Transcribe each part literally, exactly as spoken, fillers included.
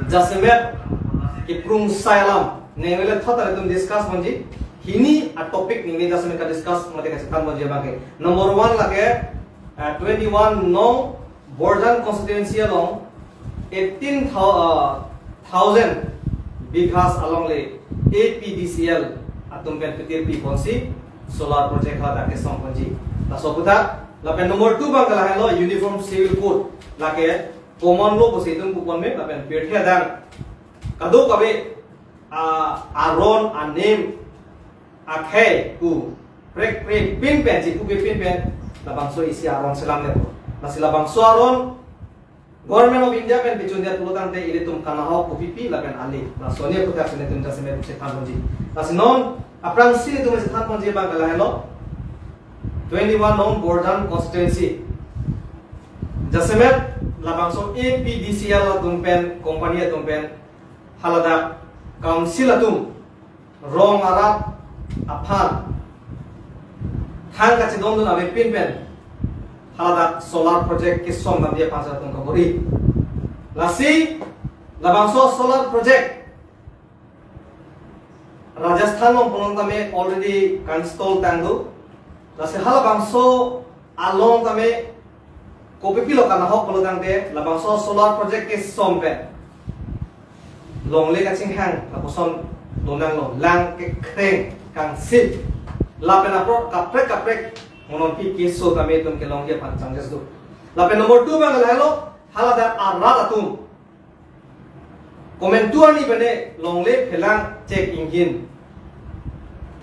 Jasemet keprung sai alam. Neli thot atum discuss ponji. Hini a topic neli jasemet ka discuss mate kachethan ponji abang ke. Number one lake, uh, twenty-one nong Borjan constituency along eighteen thou-, uh, thousand bighas along le A P D C L atum pen petir pi ponsi solar project ha dak kesom ponji. Laso aputhak, lapen number two abang ke lahenlo uniform civil code, lake common law pusi itum pu pon me, lapen pirthe adang kadokave, ah, aron anim akhei pu prekpre pin pen, chipu pe pin pen, labangso isi aron selam le. Lasi labangso aron Government of India pen pichun dia pulo tangte ilitum kanahok kopipi lapen ali. Laso ni aputhak si nelitum jasemet chethan ponji. Lasi non aphrangsi nelitum chethan ponji abang ke lahenlo twenty-one nong Borjan constituency. Jasemet labangso A P D C L atum pen, company atum pen, haladak council atum rong arat aphan thang kachedondun ave pin pen haladak solar project kesom damji aphan si latum kabor-i. Lasi labangso solar project Rajasthan along pulo tame already ka-install tanglo. Lasi halabangso along tame kopipi lo kanahok pulo tangte, labangso solar project kesom pen longle kachinghang lapuson lonanglo, lang kekreng kangsip. Lapen apor kaprek kaprek mo non pi keso tame itum kelongji aphan chances do. Lapen number two abang lahenlo, haladak arat atum komantu arni pen longle phelang chek inghin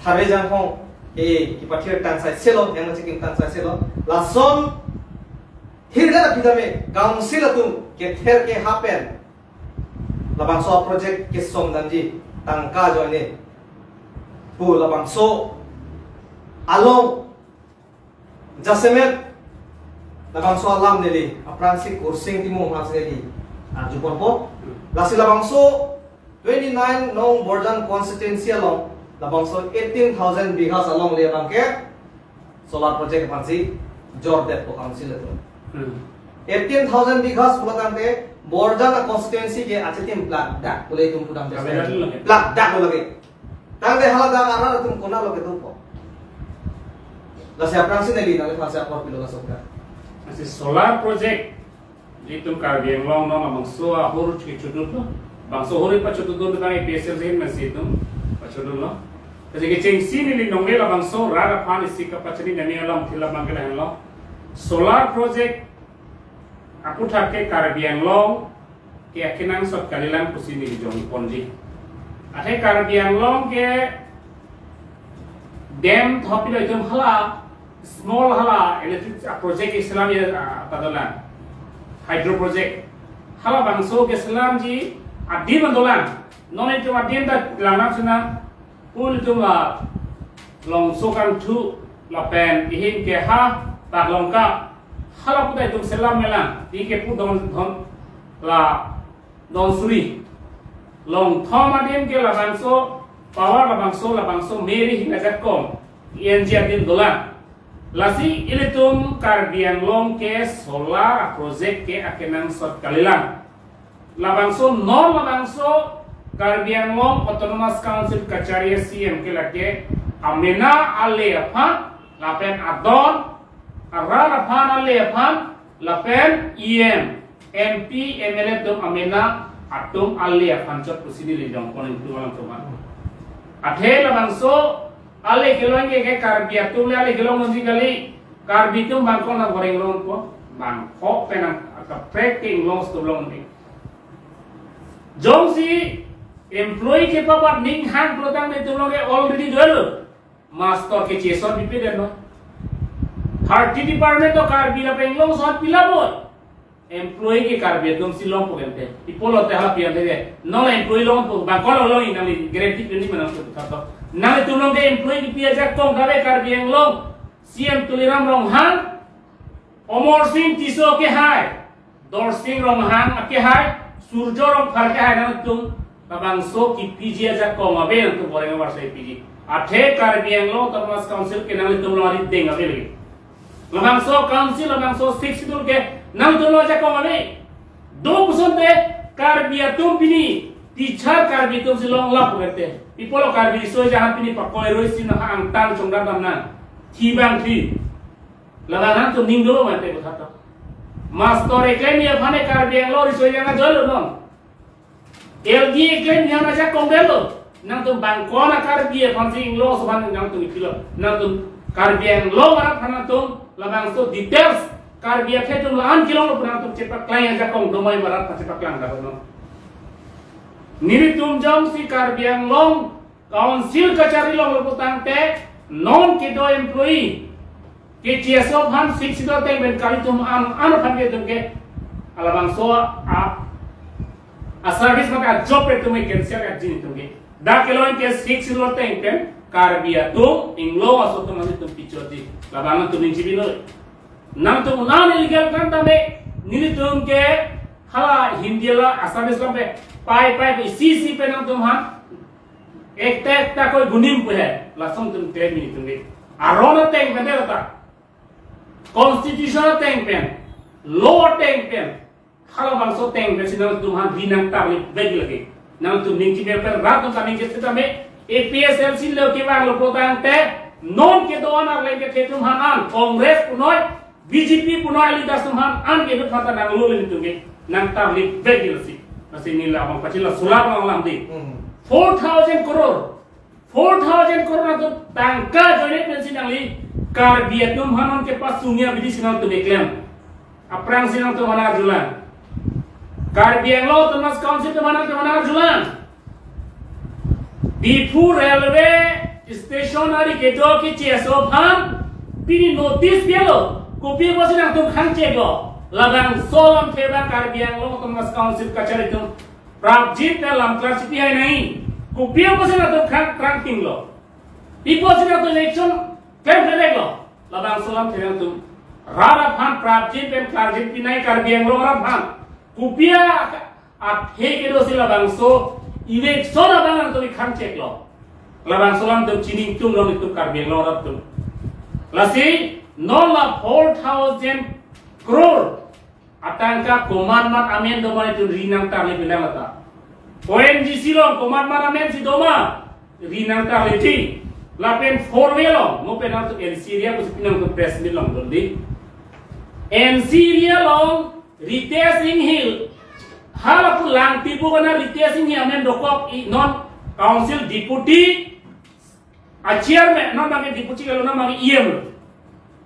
tharve janghong ke kipathir tang sai selo, yang chek inghin tang sai selo. Lason hirga aphi tame council atum kether keha pen labangso project kesom damji tangka ajoine pu labangso along jasemet labangso alam neli aphrangsi Kursing Timung aphansi neli arju ponpo. Lasi labangso twenty-nine nong Borjan constituency along labangso eighteen thousand bighas along le abang ke solar project aphansi jordetpo council atum. Hmm. Eighteen thousand bighas pulo tangte Borjan a constituency ke achitim plak dak pule itum pudam. Kami dak lagi. Plak dak lagi. Tangte haladak arat atum konat lo kedopo. Lasi aphrangsi neli nangliphansi apor pilo laso aputhak. Lasi solar project itum Karbi Anglong along labangso ahur kechodunlo. Bangso ahur pachotun tang A P H L C ahin masi itum pachotun lo. Lasi kechengsi neli longle labangso rat aphan isi kapachini nami alam thil abang ke lahenlo. Solar project aputhak ke Karbi Anglong ke akenangsot kalilang pusi neli jong ponji. Athe Karbi Anglong ke dam thopilo itum hala, small hala electric, ah, project keselam ya, ah, ta dolang. Hydro project. Halabangso keselamji adim an dolang. Non itum adim ta langlang suna. Pul itum la Longso Kangthu lapen ihin ke ha Tarlongka, hala puta itum selam melang, ti ke pu don don la don suri. Longthom adim ke labangso power, labangso, labangso meri hin ajat kom, E N G adim dolang. Lasi ilitum Karbi Anglong ke solar project ke akenangsot kalilang. Labangso non labangso Karbi Anglong Autonomous Council kachari C M ke lake amena ale aphan lapen adon arat aphan ale aphan lapen E M, M P, M L A atum amena atum ale aphan chot pusi neli jong koning tulang tuman. Athe labangso ale kelong ke, ke Karbi atum le ale kelong nonji kali. Karbi atum bangkon na goreng rong ko, bangkho penang kaprek ke inglong stum long ni. Jongsi employee kepabat ning hang pulo tangte itum long ke already dolo. Master ke chesot bipi den lo. Thirty department to Karbi lapen inglong sot pila bot. Employee ke Karbi atum si longpo kente. Ipo lote hala pian tege. Non employee longpo. Bangkon long inang guarantee pini menang tu kato. Nanglitum long ke employee kepi ajakong kave Karbi Anglong. C M Tuliram Ronghang, Amarsing Tisso kehai, Dorsing Ronghang kehai, Surjo Rongphar kehai nangtum labangso kepiji ajakong ave nangtum boreng abar sai piji. Athe Karbi Anglong Autonomous Council ke nanglitum long arideng ave lagi. Labangso council, labangso Sixth Schedule ke nangtum long ajakong ave. Do puson te Karbi atum pini, teacher Karbi atum si longlap pute. Pi apotlo Karbi riso-ejang aphan pini pakoi roi si nang angtan chongdam dam nang. Thi bang thi. Labang nangtum ning dolo mate buthato. Master eklem aphan Karbi Anglong riso-ejang ajoilo non. L D A eklem aphan ajakong detlo. Nangtum bangkon a-Karbi aphan si inglong aso aphan nangtum ipilo. Nangtum Karbi Anglong arat aphan nangtum labangso details Karbi akhei atum la-an kelonglo pu nangtum chepaklang ajakong domoi arat aphan chepaklang dapon non. Nelitum jongsi Karbi Anglong Council kachari longlo putangte non kedo employee, K C S O aphan six do ateng pen kali atum an an aphan ke atum ke alabangso a a service maka job atum ke cancel ka jin atum ke. Dak kelong ke six do ateng pen Karbi atum inglong aso atum an atum pichot di. Labang atum ning chibi noi. Nangtum non illegal kan tame nelitum ke hala Hindi la a service lam pe pai pai pe isi isi pen nangtum han ekta ekta koi gunim pu he, lason atum klem nelitum ke. Aron ateng pen de lata. Constitution ateng pen, law ateng pen, halabangso ateng pen si nangtum han ri nangtarlip vek lagi. Nangtum ning chibi pen rat atum kaning ke sitame A P H L C lo kevanglo putangte non kedo an arleng ke akhei atum han an Congress punoi B J P punoi leaders atum han an ke atum phan ta nanglo le nelitum ke nangtarlip vek lasi. Masi neli labang pachila sulap lang lam di. Hmm. Four thousand crore. Four thousand crore atum tangka ajoine pensi nangli Karbi atum han an kepasungji abidi si nangtum eklem. Aphrang si nangtum han arjulang. Karbi Anglong Autonomous Council atum han nangtum han arjulang. Diphu railway station ari kedo K C S O aphan pini notice pilo. Kopi apotsi nangtum khang cheklo? Labangso alamthe abang Karbi Anglong Autonomous Council kachari atum prapjin pen lam klar chipi hai nai. Kopi apotsi nangtum khang krang pinglo? Pi apotsi nangtum election klem klemlo? Labangso alamthe nangtum rat aphan prapjin pen klarjin pinai Karbi Anglong rat aphan. Kopi a athe kedo si labangso election abang nangtum khang cheklo? Labangso alam atum chini ingtung lo nelitum Karbi Anglong rat atum. Lasi non la four thousand crore atangka komat mat amen doma nelitum ri nangtarlip lang lata. O N G C along komat mat amen si doma ri nangtarlip ti. Lapen four way along, mo pen nangtum N C area pusi pi nangtum press meet along dondi. N C area along Ritesh Enghi, hala pu Langtipu kana Ritesh Enghi amen dokok, i non council deputy a chairman, non bang ke deputy kalo, non bang ke E M lo.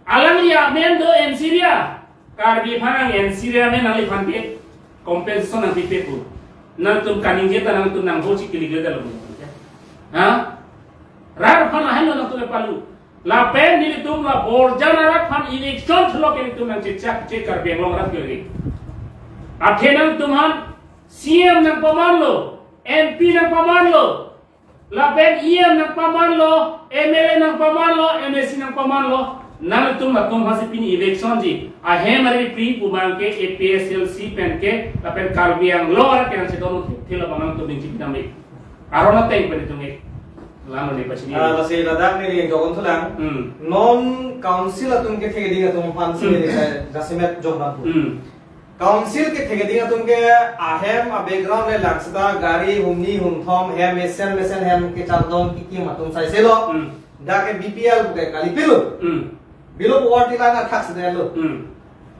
Alangli amen do N C area. Karbi aphan N C area amen nangliphan ke compensation nangpipe pu. Nangtum kaningje ta nangtum nangho chikili gede lo. Ha? Rat aphan ahem lo nangtum palu. Lapen nelitum la Borjan arat aphan election thulok nelitum nangchechak che Karbi Anglong arat ke lagi. Athe nangtum han C M nangpamanlo, M P nangpamanlo, lapen E M nangpamanlo, M L A nangpamanlo, M A C nangpamanlo. Nangtum latum hasi pini election ji. Ahem ari pri pu bang ke A P H L C pen ke, lapen Karbi Anglong arat ke nangchedon thil abang nangtum ning chipiname. Aron ateng pen itum ke. Lang ni pachini. Ah, lasi ladak neli jogon thulang. Hmm. Non council atum kethe keding atum aphan si Hmm. neli sai jasemet jong lampu. Hmm. Council kethe keding atum ke ahem a background le lang seta gari humni humthom hem mesen mesen hem kechardon kikim atum sai selo. Hmm. Dak ke B P L ke kali pilo. Hmm. Below poverty line athak sedetlo. Hmm.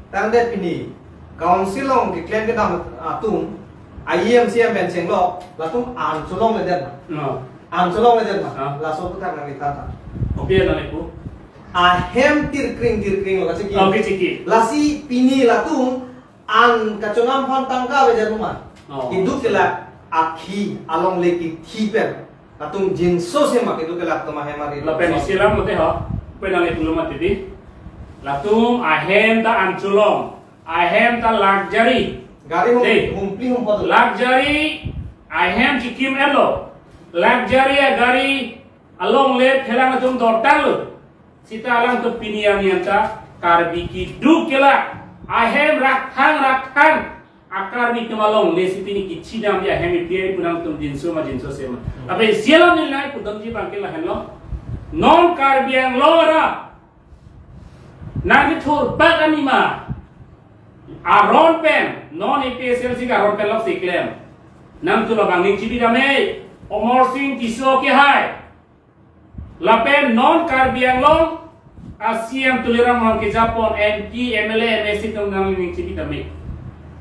Tangte pini council along keklem kedam atum I M C M bencheng lo, latum an cholongledet ma. No. An cholongledet ma. Ah. Laso aputhak nangli than tha. Kopi nangli pu? Ahem tirkring tirkring lo kachiki. Oh, kachiki. Lasi pini latum an kachonam aphan tangka avedet ma. Oh. Keduk kelak akhi alongle kithi pen latum jinso sema keduk kelak atum ahem ari. Lapen isi alam mate ho. Pen nangli pulo mati di. Latum ahem ta an cholong. Ahem ta luxury. Gari hum, Dei. Humpli humpot. Luxury ahem chikim elo. Luxury agari alongle thelang atum dortang lo. Sita alangtum pini arni anta Karbi keduk kelak ahem rakthang rakthang a-Karbi atum alongle si pini kichidam ya ahem ipi pu nangtum jinso ma jinso sema. Ape sialam nilai pudam ji bangke lahenlo. Non Karbi Anglong arat nangkethur bak anima. aron pen, non A P H L C ke aron pen lok si klem. Nangtum labang ning chibi dam-e, Amarsing Tisso kehai. Lapen non Karbi Anglong a C M Tuliram Ronghang kejapon M P, M L A, M A C atum nangli ning chibi dam-e.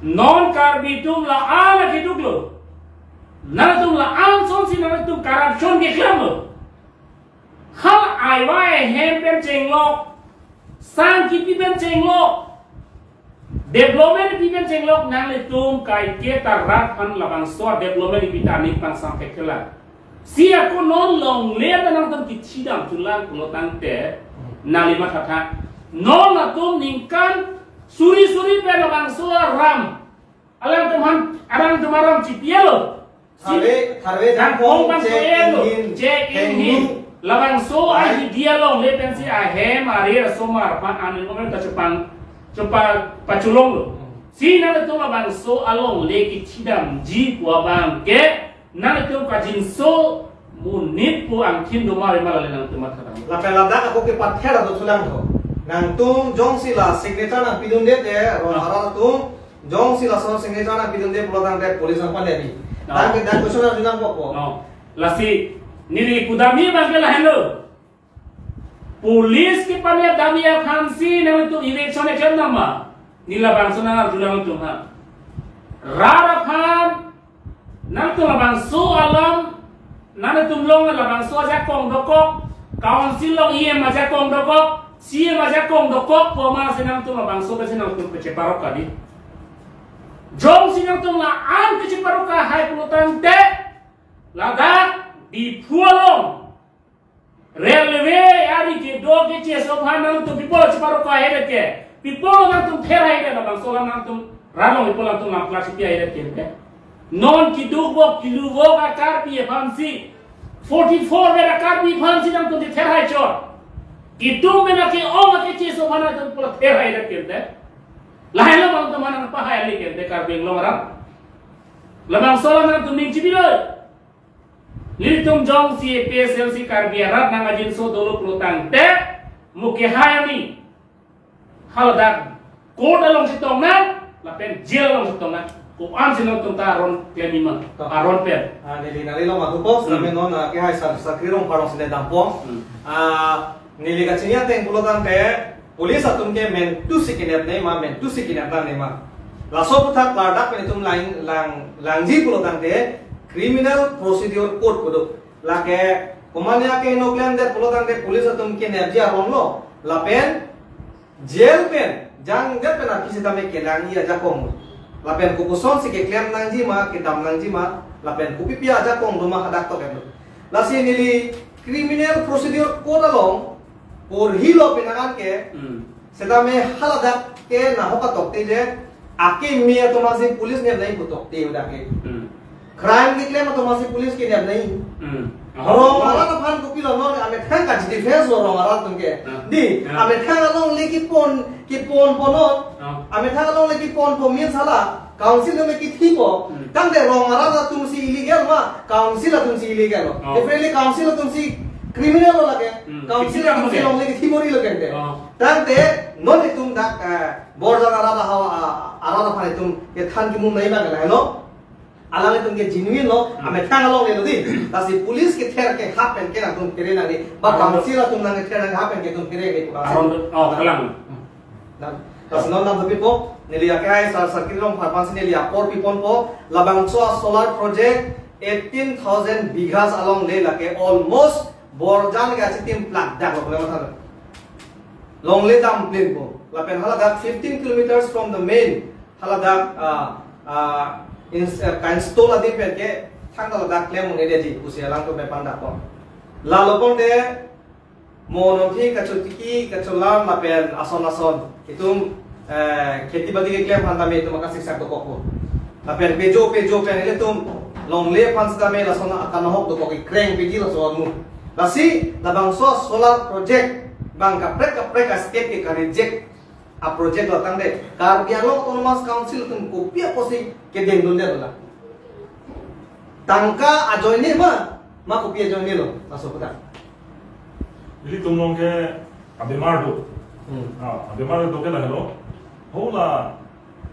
Non Karbi atum la-an keduk lo. Nangtum la-an asonsi nangtum corruption keklem lo. Hal aiwa ehem pen chenglok, sang kipi pen chenglok, development kipi pen chenglok, nanglitum kaike ta rat aphan labangso development kipi ta aning pangsam pekela. Si ako non longle ta nangtum kithi dam chulang pulo tangte, nangli mathatha. Non atum ningkan suri suri pen labangso aram, alangtum han, alangtum aram chipi-e lo. Si Tharve, tharve jangkong jangkong pan che soe lo, inghin, che inghin. Hengnu. Labangso Ai. Ahi dia longle pensi ahem arir asomar pan anin komen ta chupang, chupa pachulong lo. Hmm. Si nangtum labangso alongle kithi damji pu abang ke, nangtum kajinso monit pu angthin doma ave ma, lale nangtum matha dam. Lapen ladak ako kepather atum chulang tho. Nangtum jongsi la signature nangpidunde te, ron Ah. arat atum, jongsi laso signature nangpidunde pulo tangte police nangpanep-i. Ah. Tangte dak question arjunangpo ko. No. Lasi neli pudam-i abang ke lahenlo. Police kepanep dam-i aphansi nangtum election eklem nama? Neli labangso nangarjulang tum ha. Rat aphan nangtum labangso alam, nangtum along labangso ajakong dokok, council along E M ajakong dokok, C E M ajakong dokok, pu amatsi nangtum labangso pensi nangtum kacheparok kali. Jongsi nangtum la-an kacheparok kahai pulo tangte, ladak Diphu along railway ari kedo kecheso aphan nangtum pi apot cheparok kahai det ke? Pi apot nangtum ther hai det, labangso alam nangtum rat along pi apot nangtum lam class pi hai det ke? Non keduk vok kelu vok a-Karbi aphansi, forty-four vet a-Karbi aphansi nangtum ther hai chot. Itum mena ke-ong akecheso aphan nangtum pi apot ther hai det ke? Lahai labang teman nangpahai kali ke Karbi Anglong arat. Labangso alam nangtum ning chibi lo. Nelitum jongsi A P H L C Karbi arat nangkajinso dolo pulo tangte, mo kehai ami, haladak court along chetong nang, lapen jail along chetong nang. Ko-ansi nangtum ta aron klem-i ma, To. aron pen. Ah, neli nangli along mathupo, Hmm. same non, ah, kehai Sar-, Sakri Rongphar alongsi dampo. Hmm. Ah, neli kachini ateng pulo tangte, police atum ke mentusi kenep nangji ma, mentusi kenep nangne ma. Laso aputhak ladak pen itum lang, lang, langji pulo tangte, Criminal Procedure Code kedo. Lake, komatne akehingno klemdet pulo tangte police atum kenepji aron lo. Lapen, jail pen, jangdet pen aphi sitame kelangji ajakong. Lapen kopusonsi keklem nangji ma, kedam nangji ma, lapen kopipi ajakong doma hadak tok etlo. Lasi neli Criminal Procedure Code along porhilo penang an ke, Hmm. sitame haladak ke nahok atokte je, akimi atum aphansi police nep nangji pu tokte hadak ke. Hmm. Crime keklem atum aphansi police kenep nangji. Hmm. Rong arat aphan kopilo non amethang ka defense lo rong arat atum ke. Ah. Di, Ah. amethang alongle kepon, kepon ponot. Ah. Amethang alongle kepon po means hala council atum kethipo. Hmm. Tangte rong arat atumsi illegal ma, council atumsi illegal lo. Oh. Differently council atumsi criminal lo lake. Hmm. Council Criminal atumsi lake. Alongle kethimori lo kente. Oh. Tangte non itum dak, eh, Borjan arat ahavar, ah, arat aphan itum kethan kemum nangji abang ke lahelo. Alanglitum ke genuine lo, Hmm. amethang alongle lo di. Lasi police kether ke hap pen ke nangtum phere nangji. Ba Aron council atum nangkether nang hap pen ke itum phere nangji. Aron, oh, kalang. Hmm. Nang, lasi non nangtum pipo, neli akehai Sar-, Sakri Rongphar aphansi neli apor piponpo, labangso solar project eighteen thousand bighas alongle lake almost Borjan ke achitim plak dak lo kena matha. Longle dam plain po. Lapen haladak fifteen kilometers from the main haladak, ah, ah, ins-, eh, ka-install adim pen ke thangta ladak klem un-edetji pusi alangtum pen pangdakpo. Lalo pon te mo nonthi kachotiki kacholam lapen ason ason itum, eh, kheti bati keklem aphan tame itum akasiksak dokokpo. Lapen pejo pejo pen ilitum longle aphan sitame lason akanahok dokok, ikreng piji lason mu. Lasi labangso solar project abang kaprek kaprek a-state ke ka-reject a-project lo tangte Karbi Anglong Autonomous Council atum kopi apotsi kedengdunde la? Tangka ajoine ma, ma kopi ajoine lo, laso aputhak? Ilitum along ke abemar do. Hmm. Ah, abemar do ke lahelo. Hala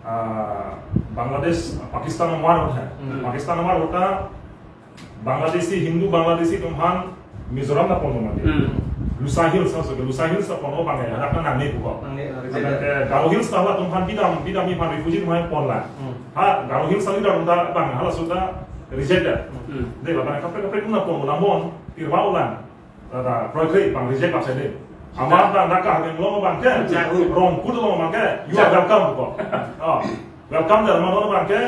Ah, Bangladesh, Pakistan amar hote. Hmm. Pakistan amar hota Bangladeshi, Hindu Bangladeshi atum aphan Mizoram ta ponlo mati. Hmm. Lushai Hills, so ke Lushai Hills ta ponlo bang ya, hadak nangne puko. Nangne, ah, reject. Hadak ke Garo Hills ta halatum aphan bidam, bidam aphan refugee atum aphan ponlo. Hmm. Ha, Garo Hills ta leader ta bang, halaso ta reject. Hmm. Dei, lapen kaprek kaprek atum ta ponlo, la mon, pirwa ulang. Tata, proyek bang reject bang sede. Amar ta dak ke Karbi Anglong bang ke, Jago. Rongkut along bang ke, you are welcome ko. Oh, welcome dak mano bang ke,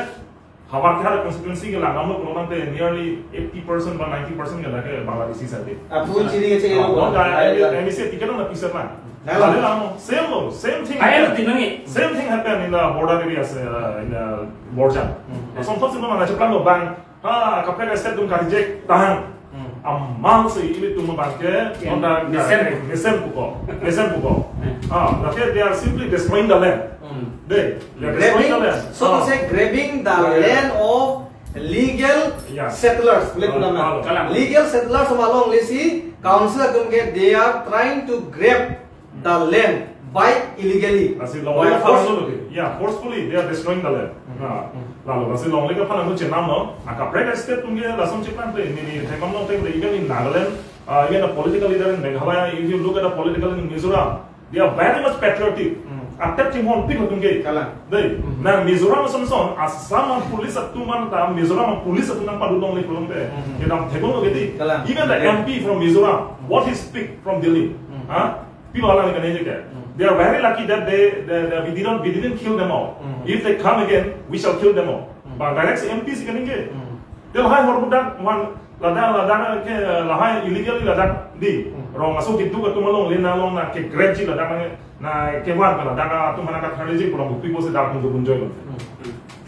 Havarkar constituency ke langdamlo pulo tangte nearly eighty percent ba ninety percent ke lake Bangladeshi side. Apun chini ke chini Oh, lo. Mon ka, Ai, ai. M E C ticket na piset na. Nalo. Lale lang, same lo, same thing Ai, happened. Lo tinangi. Same thing happened in the border areas, uh, in the Borjan. Hmm. Lason thot sino mana cheplang lo bang, ha, kaprek state atum ka reject tahang. Hmm. Amang si ilitum bang ke, Yeah. Honda Mesen. Mesen puko, mesen puko. Hmm. Ah, lake they are simply destroying the land. Hmm. They, they are destroying the Grabbing, land. So to Ah. say, grabbing the Yeah. land of legal Yeah. settlers. Boleh Ah, pun nama. Kalau. Kalang. Legal settlers sama along lesi council atum ke, they are trying to grab the land by illegally. Lasi long By level force. Forcefully. Yeah, forcefully they are destroying the land. Hmm. Ah. Hmm. Lalu lasi long level aphan anu chenam no. Akaprek state atum ke lason cheplang pe, neli theklong tangte even in Nagaland, uh, even the political leader in Meghalaya, if you look at the political in Mizoram, they are very much patriotic. Hmm. Atep chinghon pik atum ke. Kalang. Dei. Hmm. Na Mizoram ason son, Assam police atum anta, Mizoram police atum nangpadu longle pulote. Hmm. Kedam theklong lo ke dei. Kalang. Even the Yeah. M P from Mizoram, what he speak from Delhi. Hmm. Huh? Pilo alang ikan aja ke. Hmm. They are very lucky that they, they, they, we didn't, we didn't kill them all. Hmm. If they come again, we shall kill them all. Hmm. Bang direct si M P si kaning ke. Hmm. Dia lahai hormudak wan ladak, ladak ke lahai illegally ladak dei. Hmm. Rong aso kitu ke atum along lena long na ke grab ji ladak na, na ke wan ke ladak atum mana ka thari ji pulang bukti ko se dak atum tu bunjoi lo. Hmm.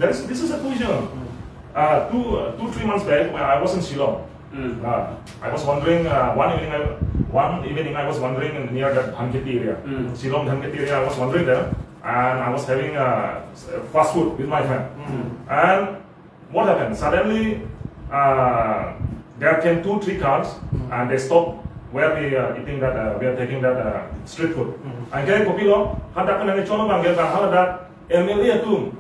That is, this is a question. Hmm. Uh, two, uh, two, three months back, when I was in Shillong. Hmm. Uh, I was wandering, uh, one evening, I, one evening I was wandering in near that Dhankheti area. Hmm. Shillong Dhankheti area, I was wandering there, and I was having, uh, s-, fast food with my friend. Hmm. And what happened? Suddenly, uh, there came two, three cars, Hmm. and they stopped where we are eating that, uh, we are taking that, uh, street food. Hmm. And kaya kopi lo, hadak nangcholo bang ke, hadak M L A atum,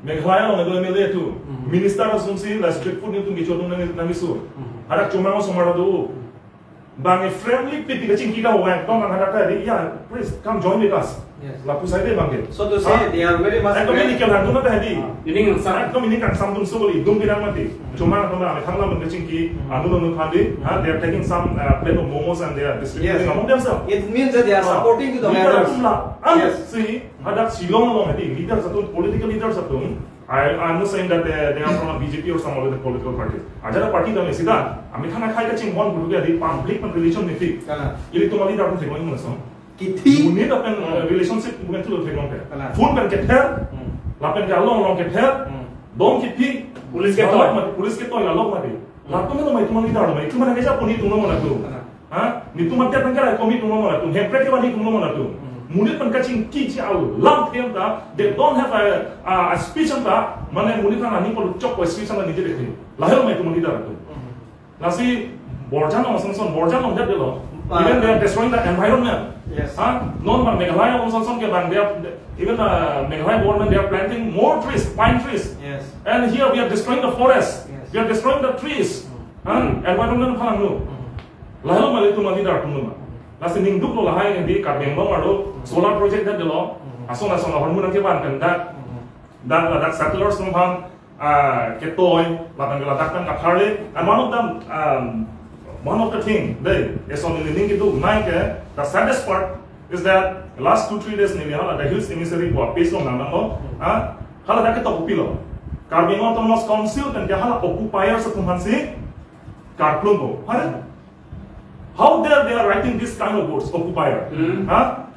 Meghalaya along do M L A atum. Mhm. Minister atum si la street food nelitum kecho atum nang, nangkeso. Mhm. Hadak chomang osomar do. Mhm. Bang a friendly piti kachingki ka ho, tong nang hadak tadi, "Yeah, please come join with us." Yes. Lapu sai dei bang ke. So to say, Ah. they are very much Ekdom ini friend- kelang atum ta hedi. Ah. Ini nang sa- Ekdom ini kangsam atum so kali, dum pinang mati. Mhm. Chomang atum na, thang lam kachingki, Mhm. anu anu thandi, ha, they are taking some, uh, plate of momos and they are distributing Yes. among themselves. It means that they are Ah. supporting to the Leader mayors. atum la, an Yes. si, Hadak Shillong along hedi, leaders atum, political leaders atum, I, I'm not saying that they, they are from a B J P or some other political parties. Ajat a party dam sida, ami thang akhai kachinghon bulu ke hedi public relation meeting. Kalang. Ilitum a-leader atum theklong mo lason. Kithi. Monit lapen, Hmm. uh, relationship bukan tu theklong ke. Kalang. Phone pen kether, Hmm. lapen ke along along kether, Hmm. dong kithi, Police ketoi. Along mati, police ketoi along mati. Hmm. Latum lo mai tum a-leader lo mai, tum mana keja poni tum lo mana tu. Kalang. Ha? Nelitum adet nangkera komi atum lo mana tu. Hemprek ke bani atum lo mana tu. Hmm. Monit pen kachingki ji alam them ta, they don't have a, a, a speech ta, mane monit ta nani polu chok ko speech ta niji dekhe. Lahai lo mai atum leader atum. Hmm. Lasi Borjan along ason son, Borjan along jat delo. Ah. Even they are destroying the environment. Yes. Ha? Non bang Meghalaya along ason son ke bang, they are, even, uh, Meghalaya government, they are planting more trees, pine trees. Yes. And here we are destroying the forest. Yes. We are destroying the trees. Hmm. Ha? Hmm. Environment phalang lo. Hmm. Lahai lo mai tum a-leader atum lo ma. Lasi ningduk lo lahai di Karbi Anglong arlo Hmm. solar project dak delo. Hmm. Ason ason ahormu nangkevan pen dak. Hmm. Dak, dak settlers atum aphan, ah, ketoi, lapen ke ladak pen katharle. And one of them, um, one of the thing, dei, eson neli ning keduk nai ke, the saddest part is that last two, three days neli hala the Hills Emissary pu a-page along nang nang lo. Hmm. Ha? Hala dak ketok pilo. Karbi Anglong Autonomous Council pen ke hala occupiers atum aphansi karplum ko. Hai? How dare they are writing this kind of words, occupier? Hmm. Ha?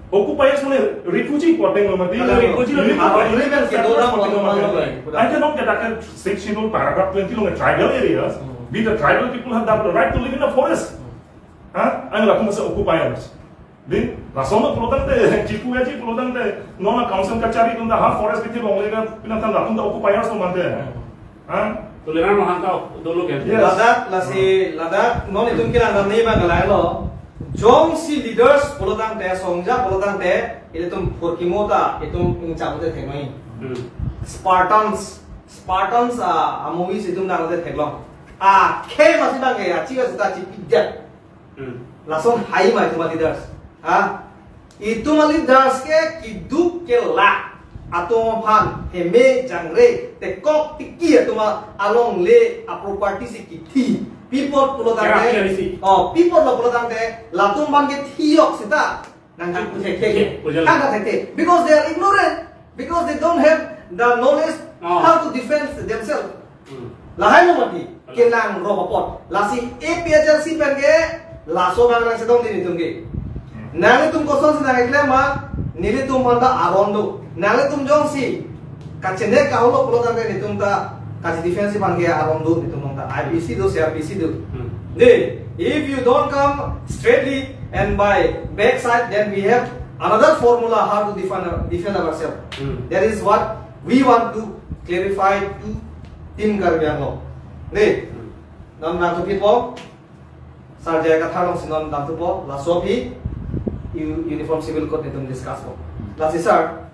Occupiers mane refugee ko ateng lo mati. Refugee lo. Refugee lo. I cannot get that kind of Sixth Schedule paragraph twenty along tribal areas. Hmm. We the tribal people have the right to live in the forest. Hmm. Ha? Ang lakum sa occupiers. Dei, lason lo pulo tangte, chipu ya chi pulo tangte, non a-council kachari atum ta ha forest bithi longle ka, pinang than latum ta occupiers lo mante. Hmm. Ha? Toleran mahang ta dolo ke. Yes. Ladak, lasi, Hmm. ladak, non itum kelang dam ni bang kalai lo. Jongsi leaders pulotangte, songja pulotangte, ilitum phurkimo ta, itum ingchang te thengoi. Hmm. Spartans, Spartans a, a movies itum nang te theklong. A, khe masi bang ya, chiga sita chipijak. Hmm. Lason hai ma itum a leaders. Ha? Itum a leaders ke kiduk ke la atum aphan heme jangre tekok tiki atum alongle a property si kithi. People pulotangte. Characteristic. Oh, people lo pulotangte. Latum aphan ke thiyok sita. Nang ki puthek thek. Puthek, puthek. Nang ka thek thek. Because they are ignorant. Because they don't have the knowledge Oh. how to defend themselves. Hmm. Lahai lo mati, Alam. Kelang rop apot. Lasi A P H L C pen ke, laso bang nang sedong din itum ke. Hmm. Nang itum kosonsi nang eklem ma, nelitum aphan ta aron do. Nang itum jongsi, kachene kaholo pulotangte nelitum ta, kachi defense aphan ke aron do, nelitum aphan ta I P C do, C R P C do. Hmm. De, if you don't come straightly and by backside, then we have another formula how to defend, defend ourselves. Hmm. That is what we want to clarify to Team Karbi Anglong. Ne? Hmm. Non nangthupo, Sir J I Kathar alongsi non nangthupo, laso aphi U-, Uniform Civil Code nelitum discuss po. Lasi sir,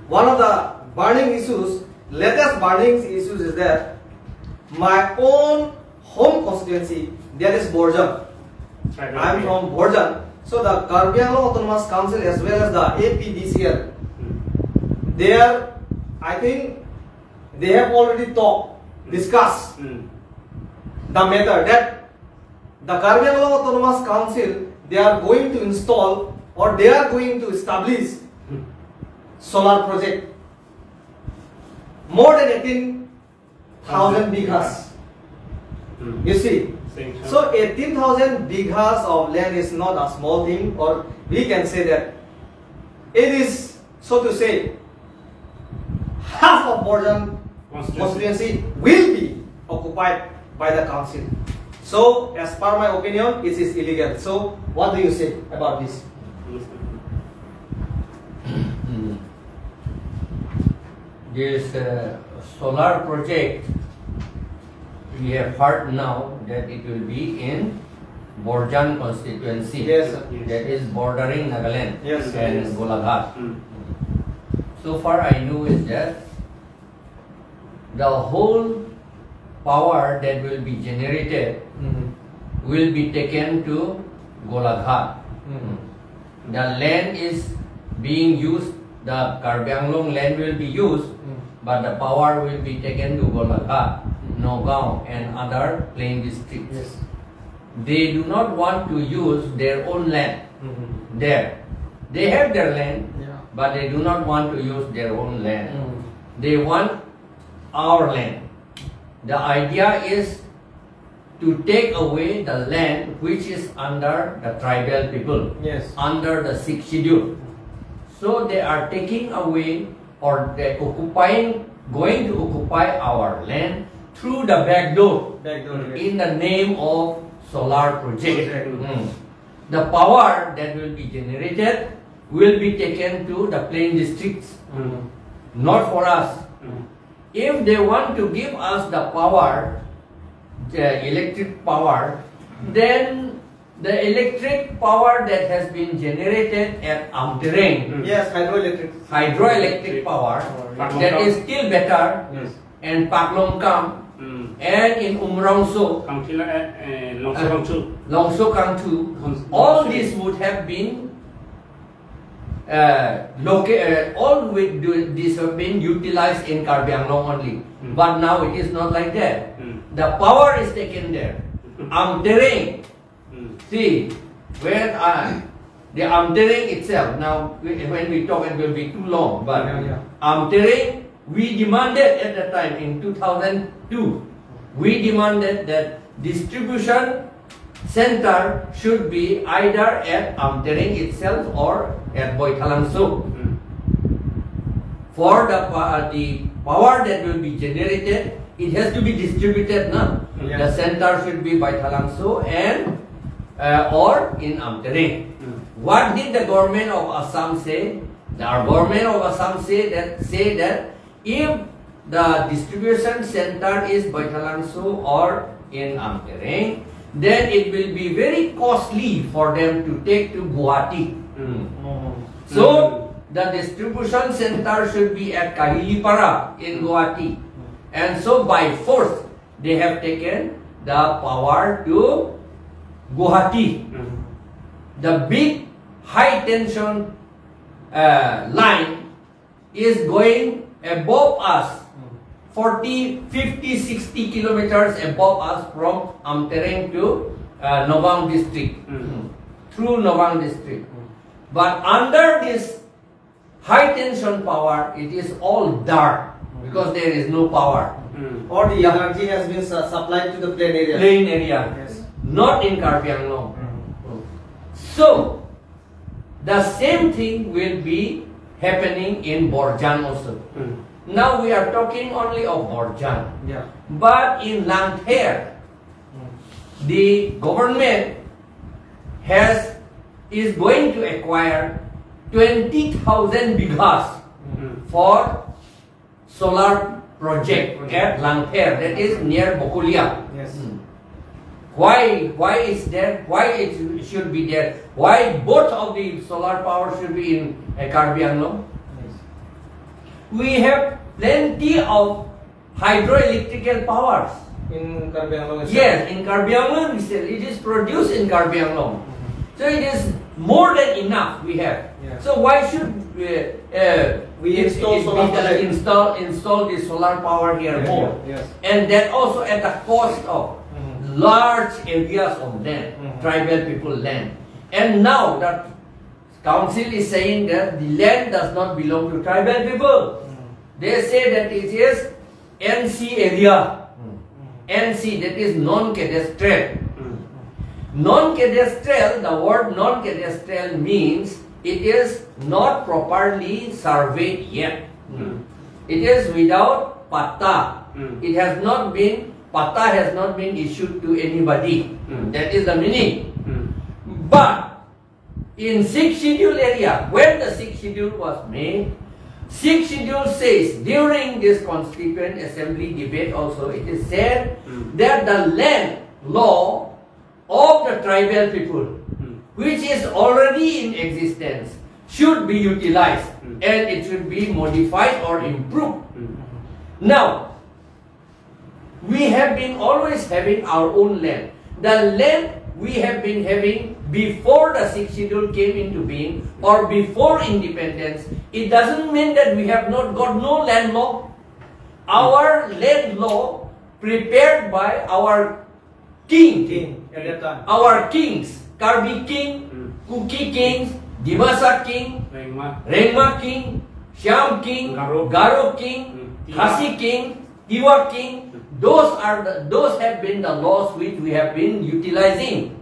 one of the burning issues, latest burning issues is that my own home constituency, that is Borjan. Right, right, I'm right. from Borjan. So the Karbi Anglong Autonomous Council as well as the A P D C L, Hmm. they are, I think, they have already talked, Hmm. discussed Hmm. the matter that the Karbi Anglong Autonomous Council, they are going to install or they are going to establish Hmm. solar project. More than eighteen thousand bighas. Hmm. You see? Same time. So eighteen thousand bighas of land is not a small thing, or we can say that it is, so to say, half of Borjan Constituency. Constituency will be occupied by the council. So, as per my opinion, it is illegal. So, what do you say about this? Hmm. This uh, solar project, we have heard now that it will be in Borjan constituency, Yes, sir. Yes. that is bordering Nagaland Yes, sir. and Yes. Golaghat. Hmm. So far I know is that the whole power that will be generated Mhm. will be taken to Golaghat. Mhm. The land is being used, the Karbi Anglong land will be used, Mm. but the power will be taken to Golaghat, Mm. Nagaon and other plain districts. Yes. They do not want to use their own land Mhm. there. They have their land, Yeah. but they do not want to use their own land. Mm. They want our land. The idea is to take away the land which is under the tribal people, Yes. under the Sixth Schedule. So they are taking away or they occupying, going to occupy our land through the back door Back door, yes. in the name of solar project. Project. Hmm. The power that will be generated will be taken to the plain districts, Hmm. not for us. Hmm. If they want to give us the power, the electric power, then the electric power that has been generated at Amtereng, Hmm. Yes, hydroelectric. hydroelectric power, Power. that is still better, Yes. and Paklongkam, Hmm. and in Umrongso, Kangthila, eh, eh, Longso Ah. Kangthu. Longso Kangthu, Kang-, all Kangthu. these would have been uh, loca-, uh, all with do, these have been utilized in Karbi Anglong only. Hmm. But now it is not like that. Hmm. The power is taken there. Hmm. Amtereng. Hmm. See, when uh, the Amtereng itself, now we- when we talk it will be too long, but Yeah, yeah. Amtereng, we demanded at the time in two thousand two, we demanded that distribution center should be either at Amtereng itself or at Boithalangso. Hmm. For the pa-, the power that will be generated, it has to be distributed, na? Yes. The center should be Boithalangso and, uh, or in Amtereng. Hmm. What did the government of Assam say? The government of Assam say that, say that if the distribution center is Boithalangso or in Amtereng, then it will be very costly for them to take to Guwahati. Mm. Oh. So the distribution center should be at Kahilipara in Guwahati. And so by force, they have taken the power to Guwahati. Mm. The big high tension uh, line is going above us, forty, fifty, sixty kilometers above us from Amtereng to uh, Nagaon district, Mm. through Nagaon district. But under this high tension power, it is all dark because there is no power. Mm. Or the energy has been su- supplied to the plain area. Plain area, Yes. not in Karbi Anglong. Mm. So, the same thing will be happening in Borjan also. Mm. Now we are talking only of Borjan. Yeah. But in Langther, Mm. the government has is going to acquire twenty thousand bighas Mm. for solar project at Langther, that is near Bokolia. Yes. Hmm. Why? Why is there? Why it should be there? Why both of the solar power should be in uh, Karbi Anglong? Yes. We have plenty of hydroelectrical powers. In Karbi Anglong itself. Yes, in Karbi Anglong itself, it is produced in Karbi Anglong. So it is more than enough we have. Yeah. So why should uh, uh, We it- install it solar be the project. install install the solar power here Yeah, more? yeah, yes. And that also at the cost of Mhm. large areas of land, Mhm. tribal people land. And now that council is saying that the land does not belong to tribal people. Mm. They say that it is N C area. Mm. N C, that is non-cadastral. Mm. Non-cadastral, the word non-cadastral means it is not properly surveyed yet. Mm. It is without patta. Mm. It has not been, patta has not been issued to anybody. Mm. That is the meaning. Mm. But in sixth schedule area, when the sixth schedule was made, sixth schedule says, during this constituent assembly debate also, it is said Mm. that the land law of the tribal people, Mm. which is already in existence, should be utilized Mm. and it should be modified or improved. Mm. Now, we have been always having our own land. The land we have been having before the sixth schedule came into being or before independence, it doesn't mean that we have not got no land law. Our land law prepared by our king, King at that time. Our kings, Karbi king, Mm. Kuki kings, Dimasa king, Rengma. Rengma king, Shyam king, Garo. Garo king, Mm. Khasi king, Tiwa king. Those are the, those have been the laws which we have been utilizing.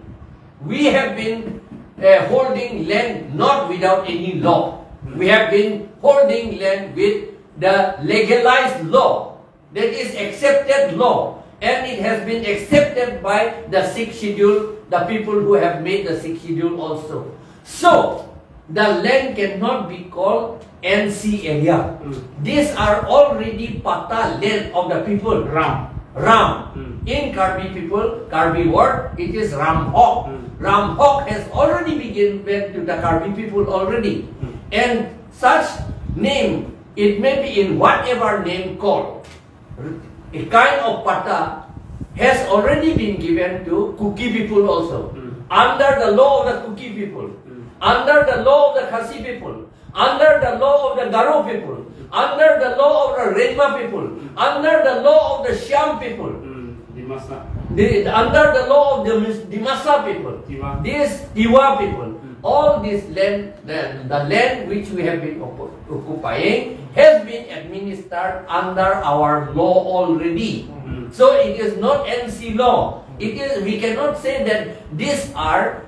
We have been uh, holding land not without any law. We have been holding land with the legalized law, that is accepted law, and it has been accepted by the sixth schedule, the people who have made the sixth schedule also. So, the land cannot be called N C area. Mm. These are already patta land of the people. Ram. Ram. Mm. In Karbi people, Karbi word, it is Ramhok. Mm. Ramhok has already been given to the Karbi people already. Mm. And such name, it may be in whatever name called, a kind of patta has already been given to Kuki people also. Mm. Under the law of the Kuki people, Mm. under the law of the Khasi people, under the law of the Garo people, under the law of the Rengma people, under the law of the Shyam people, Mm. Dimasa. the, under the law of the Mis- Dimasa people, Tiwa. These Tiwa people, Mm. all this land, the, the land which we have been occu- occupying has been administered under our law already. Mm. So it is not N C law. It is, we cannot say that these are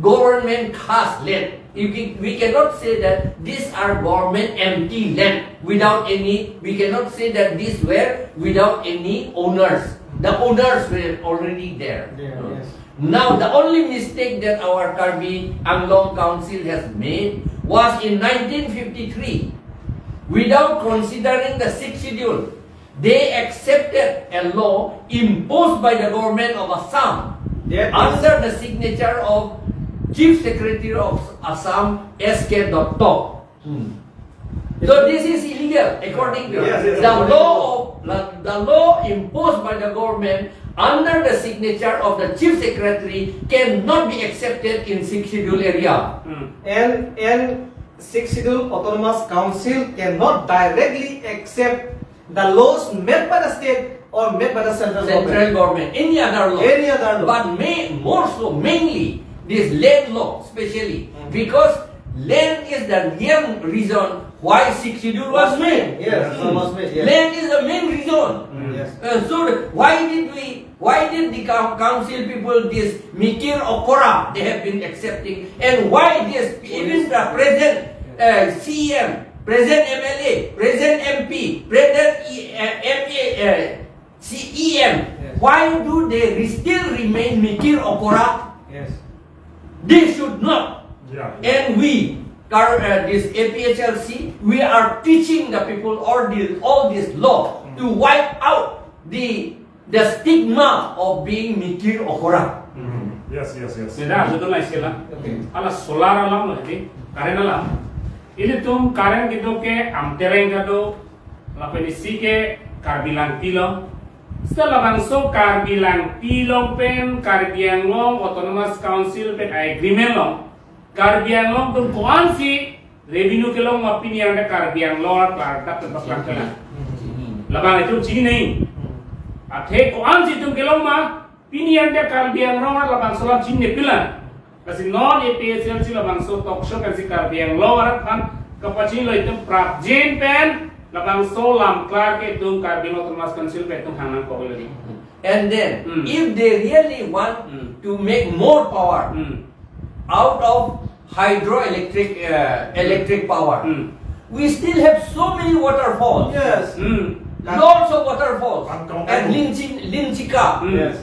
government khas land. If we, we cannot say that these are government empty land without any, we cannot say that these were without any owners. The owners were already there. There, yes. Now, the only mistake that our Karbi Anglong Council has made was in nineteen fifty-three. Without considering the sixth schedule, they accepted a law imposed by the government of Assam That is under the signature of Chief Secretary of Assam, S K Dutta. Hmm. So this is illegal according to Yes, yes, the according law of the, the law imposed by the government under the signature of the chief secretary cannot be accepted in sixth schedule area. Hmm. And and sixth schedule autonomous council cannot directly accept the laws made by the state or made by the central Central government. government, any other law. Any other law. But may, more so, mainly this land law, specially, Mm. because land is the real reason why sixth schedule was made. Yes, Mm. was made, yes. Land is the main reason. Mm. Yes. Uh, so the, why did we, why did the coun- council people this mikir okora they have been accepting, and why this even the present uh, C E M, present M L A, present M P, present E- uh, M A, uh, C E M, Yes. why do they re- still remain mikir okora? Yes. They should not. Yeah. And we, car- uh, this A P H L C, we are teaching the people all this, all this law Mm. to wipe out the the stigma of being mikir okora. Mm. Yes, yes, yes. Beda, betul lah istilah. Okay. Ala solar alam lah, di current alam. Ilitum current kedo ke Amtereng kedo, lapen isi ke Karbi Langpi along. Setelah bangso Karbi Langpi along pen Karbi Anglong Autonomous Council pen agreement along, Karbi Anglong atum ko-ansi revenue kelong ma pini arni Karbi Anglong la klardak pen paklangkela. Labang itum chinine. Athe ko-ansi itum kelong ma pini arni Karbi Anglong la labangso alam chinine pila. Lasi non A P H L C labangso talk show pensi Karbi Anglong arat aphan kapachinilo itum prapjin pen labangso alam klar ke itum Karbi Anglong Autonomous Council pen itum hang nangkok lagi. And then, Hmm. if they really want Hmm. to make more power Hmm. out of hydroelectric uh, electric power, Hmm. we still have so many waterfalls. Yes. Hmm. Lots of waterfalls. Uncountable. And Linchi- Linchika. Hmm. Yes.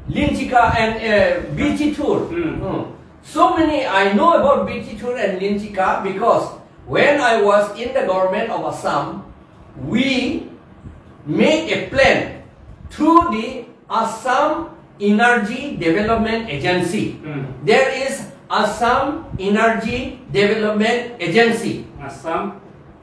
Linchika and uh, Bichithur. Hmm. Hmm. So many, I know about Bichithur and Linchika because when I was in the government of Assam, we made a plan through the Assam Energy Development Agency. Hmm. There is Assam Energy Development Agency. Assam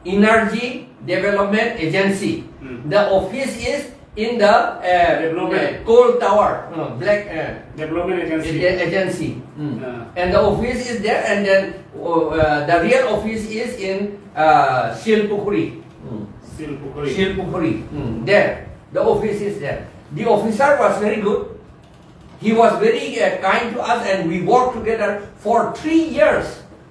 Energy Development Agency. Hmm. The office is in the uh, Development. uh, coal tower, uh, black uh, Development Agency. ag- agency. Hmm. Yeah. And the office is there, and then uh, uh, the real office is in uh, Shilpukhuri. Hmm. Shilpukhuri. Shilpukhuri. Hmm. There. The office is there. The officer was very good. He was very uh, kind to us, and we worked together for three years.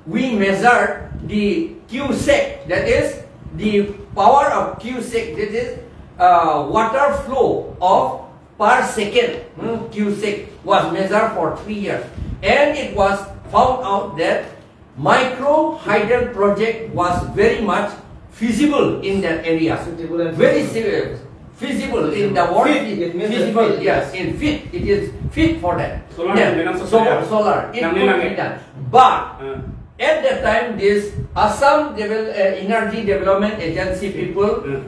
We measured the CUSEC, that is the power of CUSEC, that is uh, water flow of per second. Hmm, CUSEC was measured for three years, and it was found out that micro hydel project was very much feasible in that area. Suitable and Very feasible. si- feasible in the world. Fit, it means that Feasible, fit. Yes, in fit. It is fit for that. Solar, Yeah, dengan so- solar. solar. It Yang could ini be lagi. done. But Uh, at that time, this Assam Devel- uh, Energy Development Agency people uh,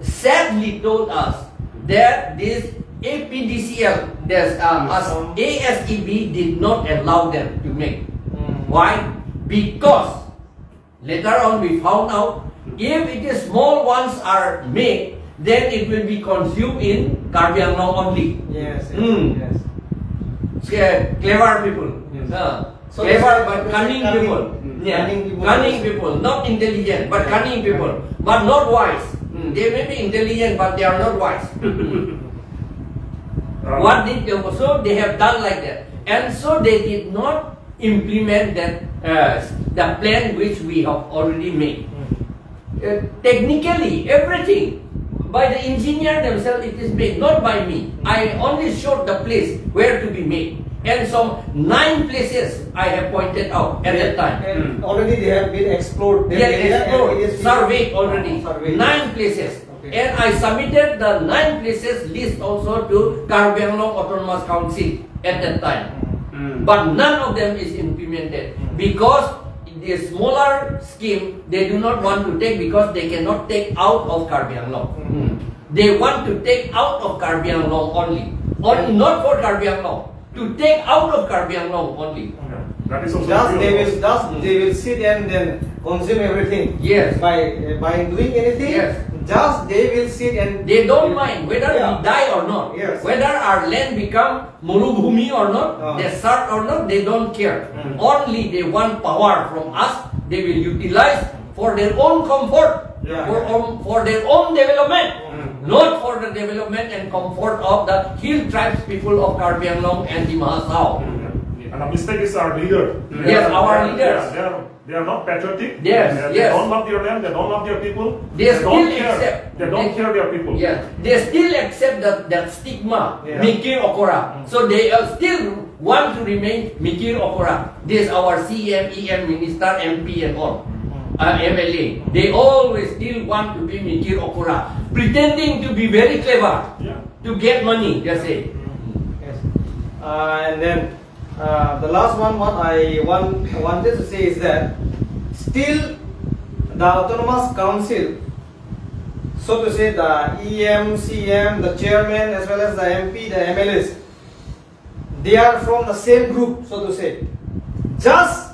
sadly told us that this A P D C L, this uh, as Assam. A S E B did not allow them to make. Hmm. Why? Because later on we found out if it is small ones are made, then it will be consumed in Karbi Anglong only. Yes, yes, Hmm. yes. Sca- Clever people. Yes. Uh, So clever this- but this cunning cunning, people. Hmm. Yeah. Cunning people. Cunning people, not intelligent, but Yeah. cunning people, but not wise. Hmm. They may be intelligent, but they are not wise. Wrong. What did they, so they have done like that, and so they did not implement that uh, the plan which we have already made. Hmm. Uh, technically, everything by the engineer themselves, it is made, not by me. I only showed the place where to be made, and some nine places I have pointed out at that time. And Hmm. already they have been explored. They that have area and explored, it is surveyed already. Surveyed. Nine places. Okay. And I submitted the nine places list also to Karbi Anglong Autonomous Council at that time. Hmm. But none of them is implemented Hmm. because the smaller scheme they do not want to take because they cannot take out of Karbi Anglong. Hmm. They want to take out of Karbi Anglong only. Only not for Karbi Anglong. To take out of Karbi Anglong only. That is also just they will just they will sit and then consume everything. Yes. By uh, by doing anything. Yes. Just they will sit and they don't mind whether yeah. we die or not. Yes. Whether our land become Morubhumi or not, uh. desert or not, they don't care. Mm. Only they want power from us, they will utilize for their own comfort, yeah. for, um, for their own development, mm. not for the development and comfort of the hill tribes people of Karbi Anglong and Dima Hasao. Mm. And the mistake is our leader. Yes, our leaders. They are, they are not patriotic. Yes, they, yes. They don't love their land, they don't love their people. They, they still don't care. Accept. They don't they, care their people. Yes, they still accept that, that stigma, yeah. Mikir Okora. Mm. So they are still want to remain Mikir Okora. This our C M, E M minister, M P and all. Mm. Uh, M L A. They always still want to be Mikir Okora. Pretending to be very clever. Yeah. To get money, they say. Mm. Yes. Uh, and then Uh, the last one, what I want, wanted to say is that still the autonomous council, so to say, the E M, C M, the chairman, as well as the M P, the M L As, they are from the same group, so to say. Just,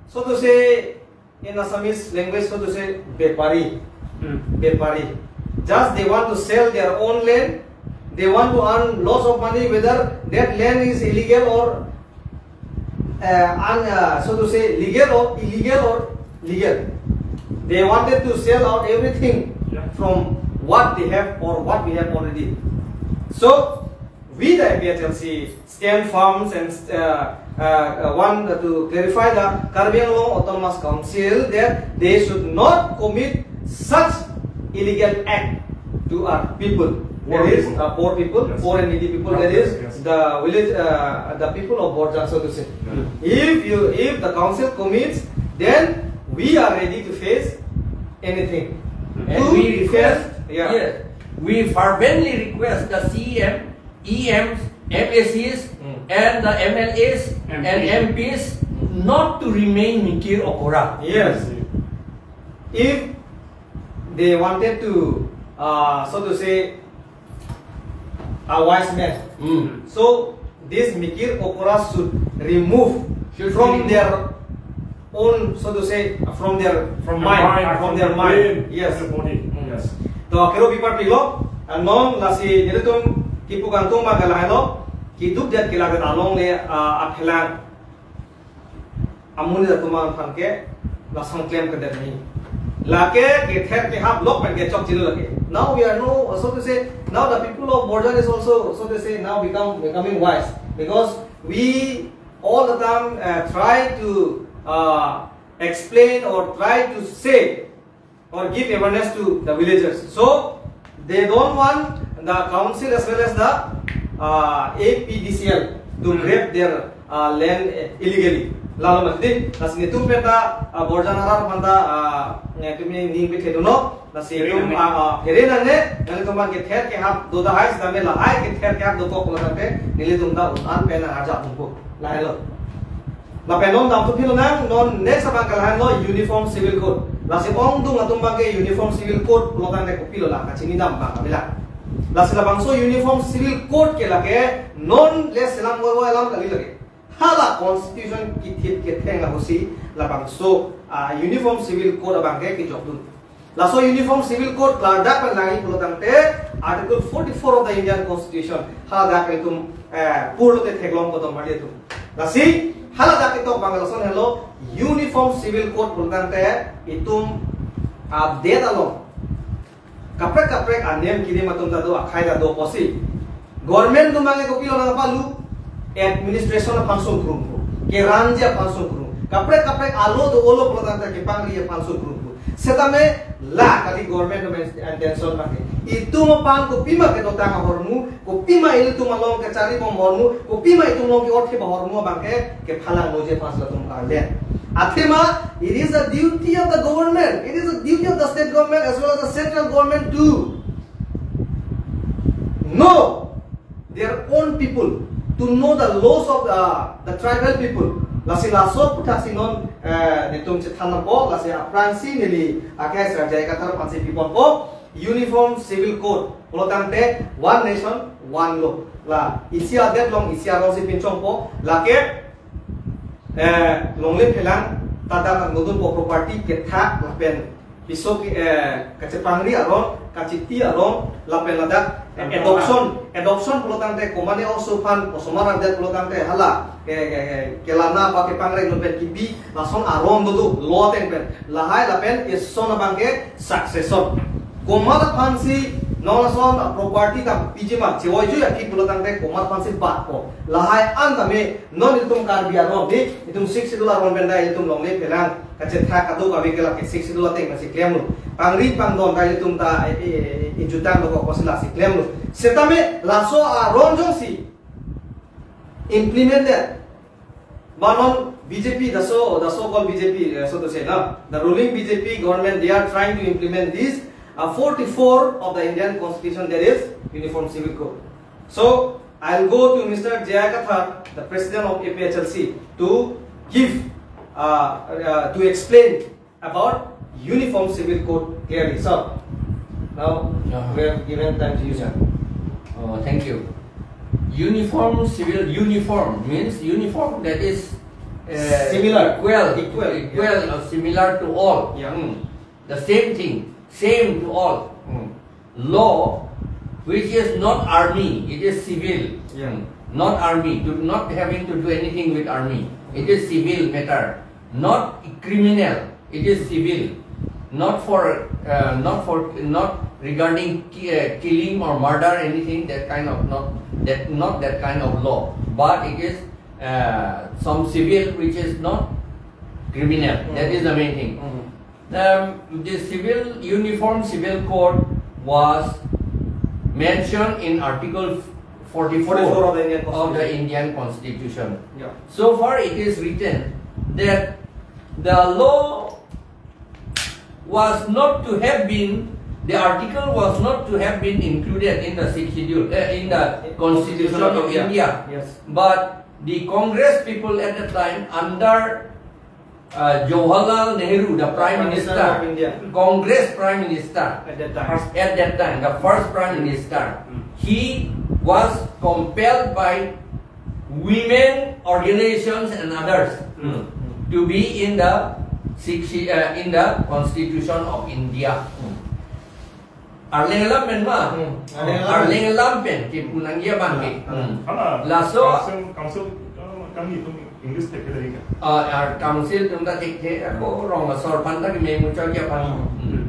so to say, in Assamese language, so to say, bepari. Hmm. Bepari. Just they want to sell their own land, they want to earn lots of money, whether that land is illegal or uh, un, uh, so to say, legal or illegal or legal. They wanted to sell out everything yeah. from what they have or what we have already. So, we the A P H L C stand firm and uh, uh, uh, want to clarify the Karbi Anglong Autonomous Council that they should not commit such illegal act to our people. Poor that is, people. Uh, poor people, yes. Poor and needy people. Yes. That is the village, uh, the people of Borjan, so to say. Yeah. If you, if the council commits, then we are ready to face anything. And to we request, yeah. Yes, we fervently request the C M E Ms, M A Cs, mm. and the M L As M P. And M Ps mm. not to remain Mikir Okora. Yes. If they wanted to, uh, so to say, a wise man, mm. so this Mikir Okora should remove should from remove. Their own, so to say, from their from mind, mind, from their mind. Yes. Body. Mm. Yes. To akero bipar pilo, non lasi nelitum kipu kangtung ba kalahai lo, kiduk jat kilagat along le uh, aphelang amun jat tuman phan ke lasong klem ke demi. Lake kether kehap lok pen kechok chilu lake. Now we are no, so to say, now the people of Borjan is also, so to say, now become becoming wise because we all the time uh, try to uh, explain or try to say or give awareness to the villagers. So they don't want the council as well as the uh, A P D C L to grab their uh, land illegally. Lalo mati, lasi netum penta uh, Borjan arat penta uh, netum ini ning pete dono, lasi netum uh, uh, here nangne, nangne tuman kether kehap do dahai sedame lahai kether kehap do kok lo tangte, nelitum ta un-an pena arjak tungku. Lahai lo. Lapen non damthu philonang, non next abang kalahai lo Uniform Civil Code. Lasi ongdung atum abang ke Uniform Civil Code lo tangte kopilo la kachini dam abang kami la. Lasi labangso Uniform Civil Code ke lake non le selam goi alam kali lake. Hala constitution kithip ketheng lahosi labangso uh, Uniform Civil Code abang ke kijokdun. Laso Uniform Civil Code ladak pen lagi pulo tangte Article forty-four of the Indian Constitution haladak itum eh, purlo te theklong kodom mali itum. Lasi haladak itum bang lason helo Uniform Civil Code pulo tangte itum update along kaprek kaprek anem kini matum ta do akhai ta do posi. Government atum abang ke kopilo nangpalu administration aphan sungkrung ko. Keranja aphan sungkrung. Kaprek kaprek alo do olo pulo tangte kepangri aphan sungkrung ko. Setame la kali government atum intention abang ke. Itum aphan kopima kedotang ahormu, kopima ilitum along kechari bom ahormu, kopima itum along ke-othe ahormu abang ke kephalang loje aphan latum karle. Athema, it is the duty of the government, it is the duty of the state government as well as the central government to know their own people, to know the laws of the, the tribal people. Lasi laso aphuthak si non eh, netum chethan po, lasi aphrangsi neli akai serjai katar aphansi pipon po. Uniform Civil Code pulo tangte One Nation One Law. La isi adet along isi arongsi pinchongpo, lake eh, longle phelang, ta dak nangdunpo property kethak lapen piso ke, eh, kachepangri aron, kachiti aron, lapen ladak, eh, adoption, adoption pulo tangte komatne oso aphan, osomar adet pulo tangte hala, ke, ke, ke, kelana ba kepangri lapen kibi, lason aron do do, law ateng pen, lahai lapen ison abangke succession. Komat aphansi non lason property ta piji ma, chevoijui aki pulo tangte komat aphansi batpo. Lahai an tame non itum Karbi aron, di itum Sixth Schedule aron pen ta itum longle phelang kachethak kadokave ke lake Sixth Schedule ateng pensi klemlo. Pangri pangdon ta itum ta, eh, eh, eh, jutang dokok pusi lasi klemlo. Setame laso aron jongsi implemented. But non B J P, the so, the so-called B J P, uh, so to say, na, the ruling B J P government, they are trying to implement this, uh, forty-four of the Indian Constitution, that is Uniform Civil Code. So, I'll go to Mister J I Kathar, the president of A P H L C, to give, uh, uh, to explain about Uniform Civil Code clearly. So, now, yeah, we have given time to you, sir. Oh, thank you. Uniform civil, uniform means uniform, that is, uh, similar, equal, equal, equal, yeah, or similar to all. Yeah. Hmm. The same thing, same to all. Hmm. Law, which is not army, it is civil. Yeah. Not army, do not having to do anything with army. It is civil matter. Not criminal, it is civil. Not for, uh, not for, not regarding ki-, uh, killing or murder, anything, that kind of, not that, not that kind of law. But it is, uh, some civil which is not criminal. That is the main thing. Mm. Um, the civil, Uniform Civil Code was mentioned in Article forty-four, forty-four of the Indian of the Constitution. Indian Constitution. Yeah. So far it is written that the law was not to have been, the article was not to have been included in the Sixth Schedule, uh, in the Constitution of India. Yes. But the Congress people at the time, under uh, Jawaharlal Nehru, the Prime Prime Minister Minister, of India. Congress Prime Minister At that time. At that time, the first Prime Minister, Mm. he was compelled by women organizations and others Mm. to be in the sixty, uh, in the Constitution of India. Mm. Arleng alam pen ma? Hmm. Arleng alam. Arleng alam pen, kipu nangji abang ke. Hmm. Hmm. Hala, Laso council, council, uh, kami itu English thekthe ka? Ah, ah, council atum ta thekthe, ako rong asor aphan ta keme muchot ya aphan. Hmm. Hmm.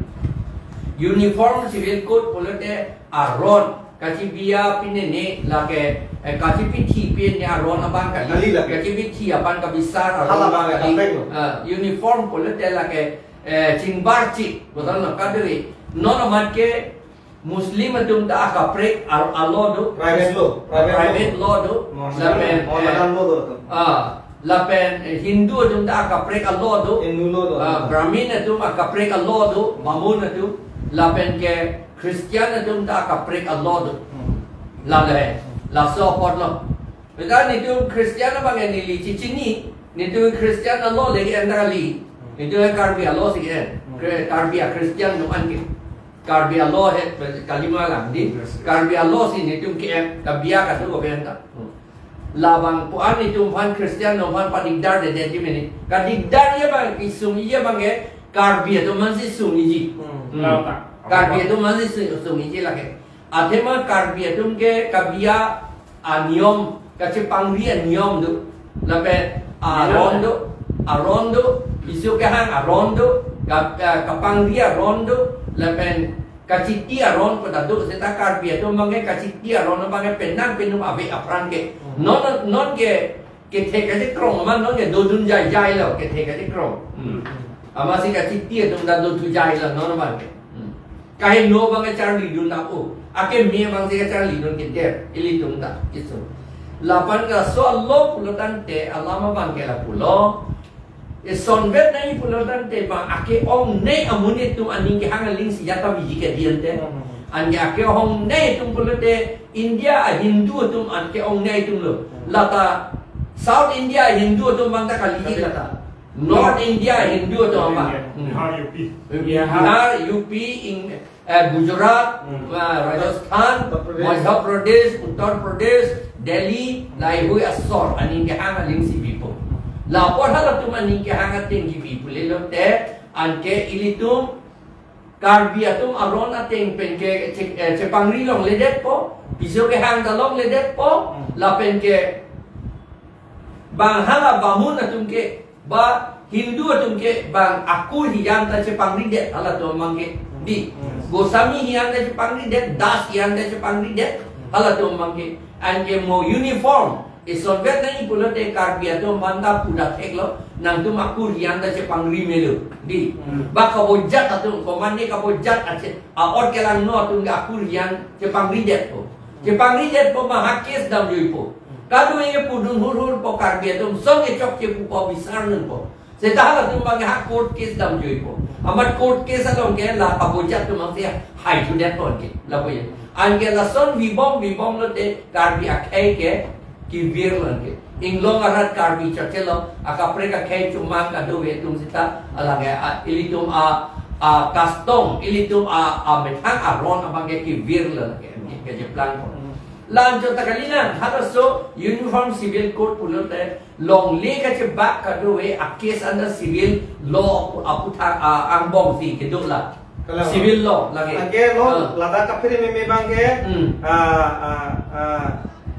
Uniform Civil Code pulote aron, kachibi apinene lake, eh, kachipithi pine aron abang kali. Kali lake. Kachipithi aphan kabisar aron Hala abang abang kali. Kaprek lo. Ah, uniform pulote lake, eh, chingbarchik, bosan lo kadri. Non amat ke Muslim atum ta akaprek al-, a-law do. Private law. Private law. Private law do. Muslim. Lapen, Mohammedan eh, law do. Ah, lapen, eh, Hindu atum ta akaprek a-law do. Hindu law do. Ah, Brahmin atum akaprek a-law do. Bamun atum. Lapen ke Christian atum ta akaprek a-law do. Hmm. Lale. Laso apot lo. Beta nitum Christian abang neli chichini, nitum Christian a-law lagi en ta kali. Nitum Karbi a-law si en. Hmm. Kre-, Karbi a-Christian atum an ke. Karbi a-law he kalima lang di. Yes, yes. Karbi a-law si nitum ke en, kabiak atu ko en ta. Hmm. Labang pu-an nitum aphan Christian atum aphan padigdar de de di mene. Kadigdar ya bang, isung ya bang ke, Karbi atum man si sung iji. Hmm. Hmm. Law ta. Karbi atum man si sung, sung iji lake. Athema Karbi atum ke kabiak aniyom, kachepangri aniyom do. Lapen aron do, aron do, isu kehang aron do, ka-, ka-, kapangri aron do, lapen kachiti aron pada do, seta Karbi atum abang ke kachiti aron abang ke penang penung ave aphrang ke. Hmm. Non, non ke kethe kachekrong amat non ke dodun jaijai lo, kethe kachekrong. Hmm. Amatsi kachiti atum ta dodun jai lo non amat ke. Hmm. Kaheno abang kacharlidun ta o. Akeme abang si kacharlidun ke der. Ilitum ta, isu. Lapen laso a-law pulo tangte alam abang ke lapulo. Isonvet nangji pulo tangte bang ake-ongnei amonit atum aning kehang aling si jata biji ke diante. Hmm. Anke ake-ongnei atum pulote India a-Hindu atum an ke-ongnei atum lo. Hmm. Lata South India Hindu atum abang ta kaliji lata. North India Hindu atum abang. India. Hmm. Bihar, U P. Bihar, U P, Ing-, eh, Gujarat, Hmm. eh, Rajasthan, Uttar Pradesh. Madhya Pradesh, Uttar Pradesh, Delhi, laheihui asor aning kehang aling si bipo. Lapu halatum aning kehang ateng kibi pulote, anke ilitum Karbi atum aron ateng pen ke che-, eh, chepangri longledetpo, piso kehang ta longledetpo, Hmm. lapen ke bang hala bamun atum ke, ba Hindu atum ke bang akur hijan ta chepangridet halatum abang ke. Di. Hmm. Goswami hijan ta chepangridet, Das hijan ta chepangridet halatum abang ke. Anke mo uniform isonvet nangji pulote Karbi atum aphan ta puda theklo, nangtum akur hijan ta chepangri melo. Di. Hmm. Ba kabojat atum, komatne kabojat ache, a-ot kelangno atum ke akur hijan chepangridetpo. Chepangridetpo ma ha case damjuipo. Kadokave pudun hurhurpo Karbi atum, son kechokche pupo, bisar nangpo. Seta halatum abang ha court case damjuipo. Amat court case along ke la kabojat atum abang si haithudet pon ke. Lapu ya. Anke lason bibom bibom lote Karbi akhei ke kevir lo anke. Inglong arat Karbi chachelo, akaprek akhei chomang kadokave atum seta, alang ke, a, ilitum a, a, custom, ilitum a, a methang aron abang ke kevir lo anke. Kejeplang ko. Hmm. La-anchot ta kali nang, halaso Uniform Civil Code pulote, longle kachebak kadokave a case under civil law aputhak, a, angbong si kedo la. Kalang. Civil law lake. Anke lo, Ah. ladak kaphere meme abang ke, Hmm. ah, ah, ah,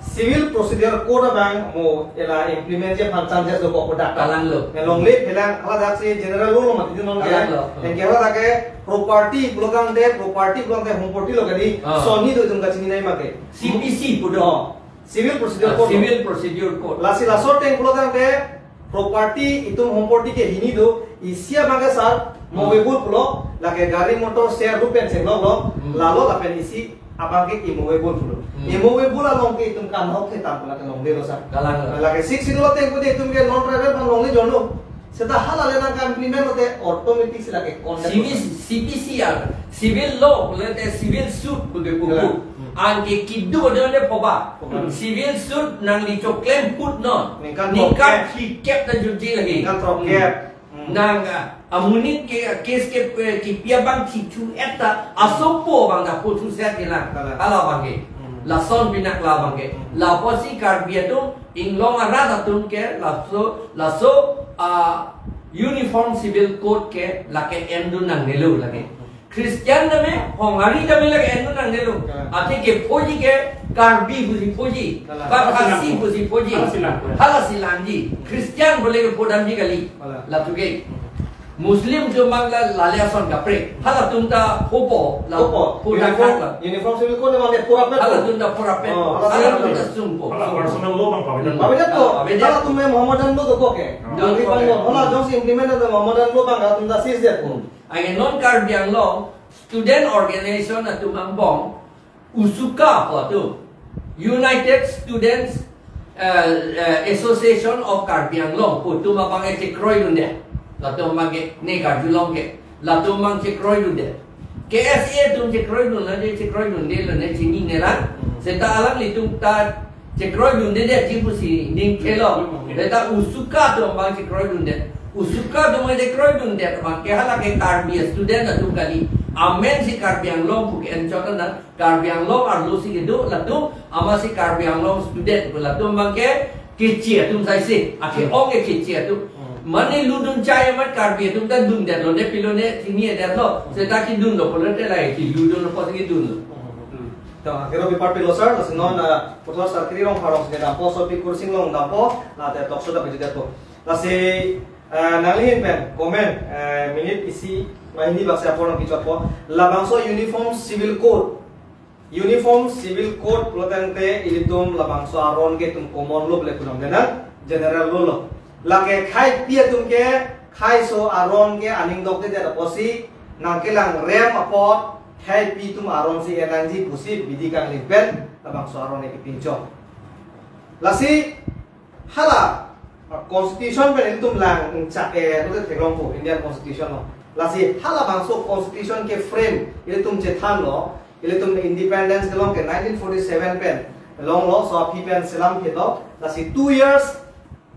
Civil Procedure Code abang mo ela implement ji aphan changes dokok kodak. Kalang lo. Nang longle phelang haladak si general law lo mati non ke. Kalang lo. Anke haladak ke property pulotangte, property pulotangte, home property lo kali, Ah. sonni do itum kachini nangji ma ke. C P C pu do. Oh. Civil Procedure Ah, Code. Civil Procedure Code. Lasi laso ateng pulotangte property itum home property ke hini do, isi abang ke sir, Hmm. movable pulo, lake gari motor share rup pen chenglok lo, Hmm. lalo lapen isi abang ke immovable pulo. Hmm. Immovable along ke itum kanhok ke tam pula ke longle lo sir. Kalang lo. Lake Sixth Schedule ateng pu de itum ke non tribal abang longle jono. Seta hala le nang ka-implement lote automatic si lake conduct C P C, hotai. C P C ya, civil law, lote civil suit pu de pu Kalang. pu. Hmm. Anke kedo de de phoba. Phoba. Civil suit nangli choklem ahut non. Ningkan Ningkan throkkep. throkkep ta jutji lake. Ningkan throkkep. Hmm. Hmm. Nang, ah, amonit ke case ke, eh, kepi abang thithu-et ta asopo abang ta puthu set ke nang. Kalang. Hala abang ke. Hmm. Lason pinak la abang ke. Hmm. Lapusi Karbi atum inglong arat atum ke laso, laso, ah, Uniform Civil Code ke lake endun nangnelo lake. Christian tame, Honghari tame lake endun nangnelo. Kalang. Athe kephoji ke Karbi pusi phoji. Kalang. Ba Khasi pusi phoji. Hala si lang. Hala si langji. Christian bole kephodamji kali. Kalang. Lapu ke. Muslim atum abang la lale ason kaprek. Halatum ta phopo. La Phopo. phoda Uniform, khak la. Uniform Civil Code abang de pura pet. Halatum ta pura pet. Oh, hala si Halatum lang. ta sungpo. Hala personal law abang pawedet. Hmm. Pawedet to. Pawedet. Halatum me Mohammedan law dokok ke. Hmm. Karbi abang lo. Hala jongsi implement ate Mohammedan law abang halatum ta seize det ko. Hmm. Anke non Karbi Anglong student organization atum angbong USUKA pu atum, United Students, eh, eh, Association of Karbi Anglong pu atum abang ke chekroidunde. Latum abang ke ne karjulong ke. Latum abang chekroidunde. K S A atum chekroidun la de chekroidunde la ne chinine lang. Seta alanglitum ta chekroidunde detji pusi ning thelo. Seta USUKA atum abang chekroidunde. USUKA atum abang chekroidunde abang ke hala ke Karbi student atum kali. Amen si Karbi Anglong pu ke-en chot nang, Karbi Anglong arlo si kedo latum, amatsi Karbi Anglong student pu latum abang ke keche atum saisi. Ake Hmm. ong ke keche atum. Hmm. Mane ludun chai amat Karbi atum ta dundetlo, ne pilo ne chinine detlo. Hmm. Seta kedunlo pulote la keludunlo pusi kedunlo. Hmm. To, kero bi parpilo sir, lasi non, ah, Professor Sir Kiri Rongphar arong si dampo, so pi kursing long dampo, late talk show ta pejudetpo. Lasi, ah, nangli ahin pen, comment, ah, minute isi, ba Hindi bangsi apor nangkechotpo. Labangso Uniform Civil Code. Uniform Civil Code pulotangte ilitum labangso aron ke itum common law le pulang denang, general law lo. Lake khei pi atum ke kheiso aron ke aning dokdedet apotsi nangkelang rem apot khei pi atum aron si en nangji pusi bidi kangli pen labangso aron ke pinchong. Lasi hala, ah, constitution pen ilitum lang chak e, rute theklongpo Indian Constitution lo. Lasi halabangso constitution ke frame ilitum chethanlo, ilitum independence kelong ke nineteen forty-seven pen longlo, so aphi pen selam phitlo. Lasi two years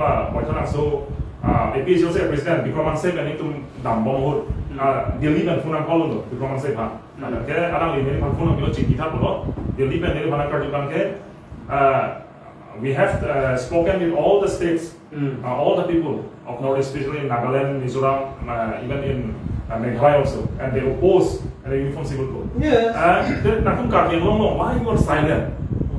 ba Boithalangso, ah, A P H L C president Bikram Hanse pen nelitum dambom ahut, ah, Delhi pen phone nang call lo Bikram Hanse aphan. Ladak ke alangli neliphan phone nang kilo chingki thaplo. Delhi pen neliphan nang karju abang ke, ah, We have uh, spoken with all the states, uh, all the people of Northeast, especially in Nagaland, Mizoram, uh, even in uh, Meghalaya also, and they oppose the Uniform Civil Code. Yes. And the Nakum Karbi Anglong, why you are silent?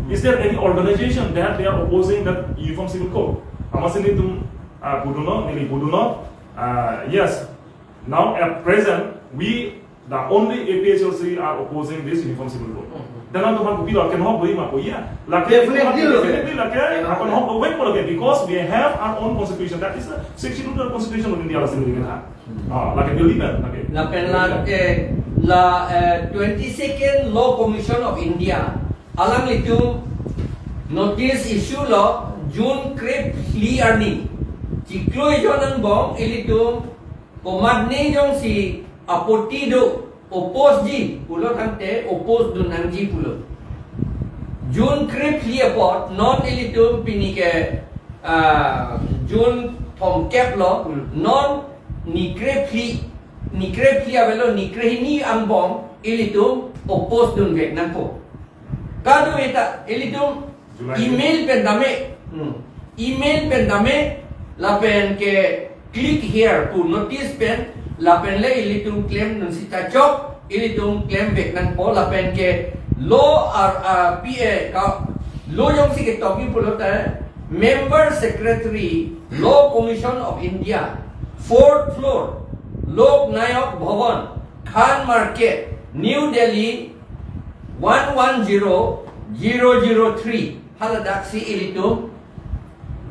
Is there any organization that they are opposing that Uniform Civil Code? Amatsi nelitum uh, puduno, neli puduno. Uh, yes. Now at present, we the only A P H L C are opposing this Uniform Civil Code. Then ang tuhan kupilo, kenohok bui ma ko iya. Lake Definitely, definitely lake, kenohok. Ako nohok bui ko lake, because we have our own constitution. That is the sixty-two constitution of India, lasi nelitum kan. Ah, lake believe that, lake. Lapen lake la eh, twenty-second Law Commission of India alanglitum notice issue lo June krep phli arni. Chiklo ejon angbong ilitum komatne jongsi apotti do, oppose ji pulo tangte oppose dun nangji pulo. June krep phli apot non ilitum pini ke ah, June thomkep lo, non ni krep phli, ni krep phli avelo, ni krehini angbong ilitum oppose dunvek nangpo. Kado eta ilitum July. Email pen dame. Hmm. Email pen dame lapen ke click here pu notice pen lapen le ilitum klemdunsi ta chok, ilitum klemvek nangpo lapen ke law ar ah, P A ka law jongsi ketok pulo ta member secretary Law Commission of India, fourth floor, Lok Nayok Bhavan, Khan Market, New Delhi, one one zero zero zero three. Hala daksi ilitum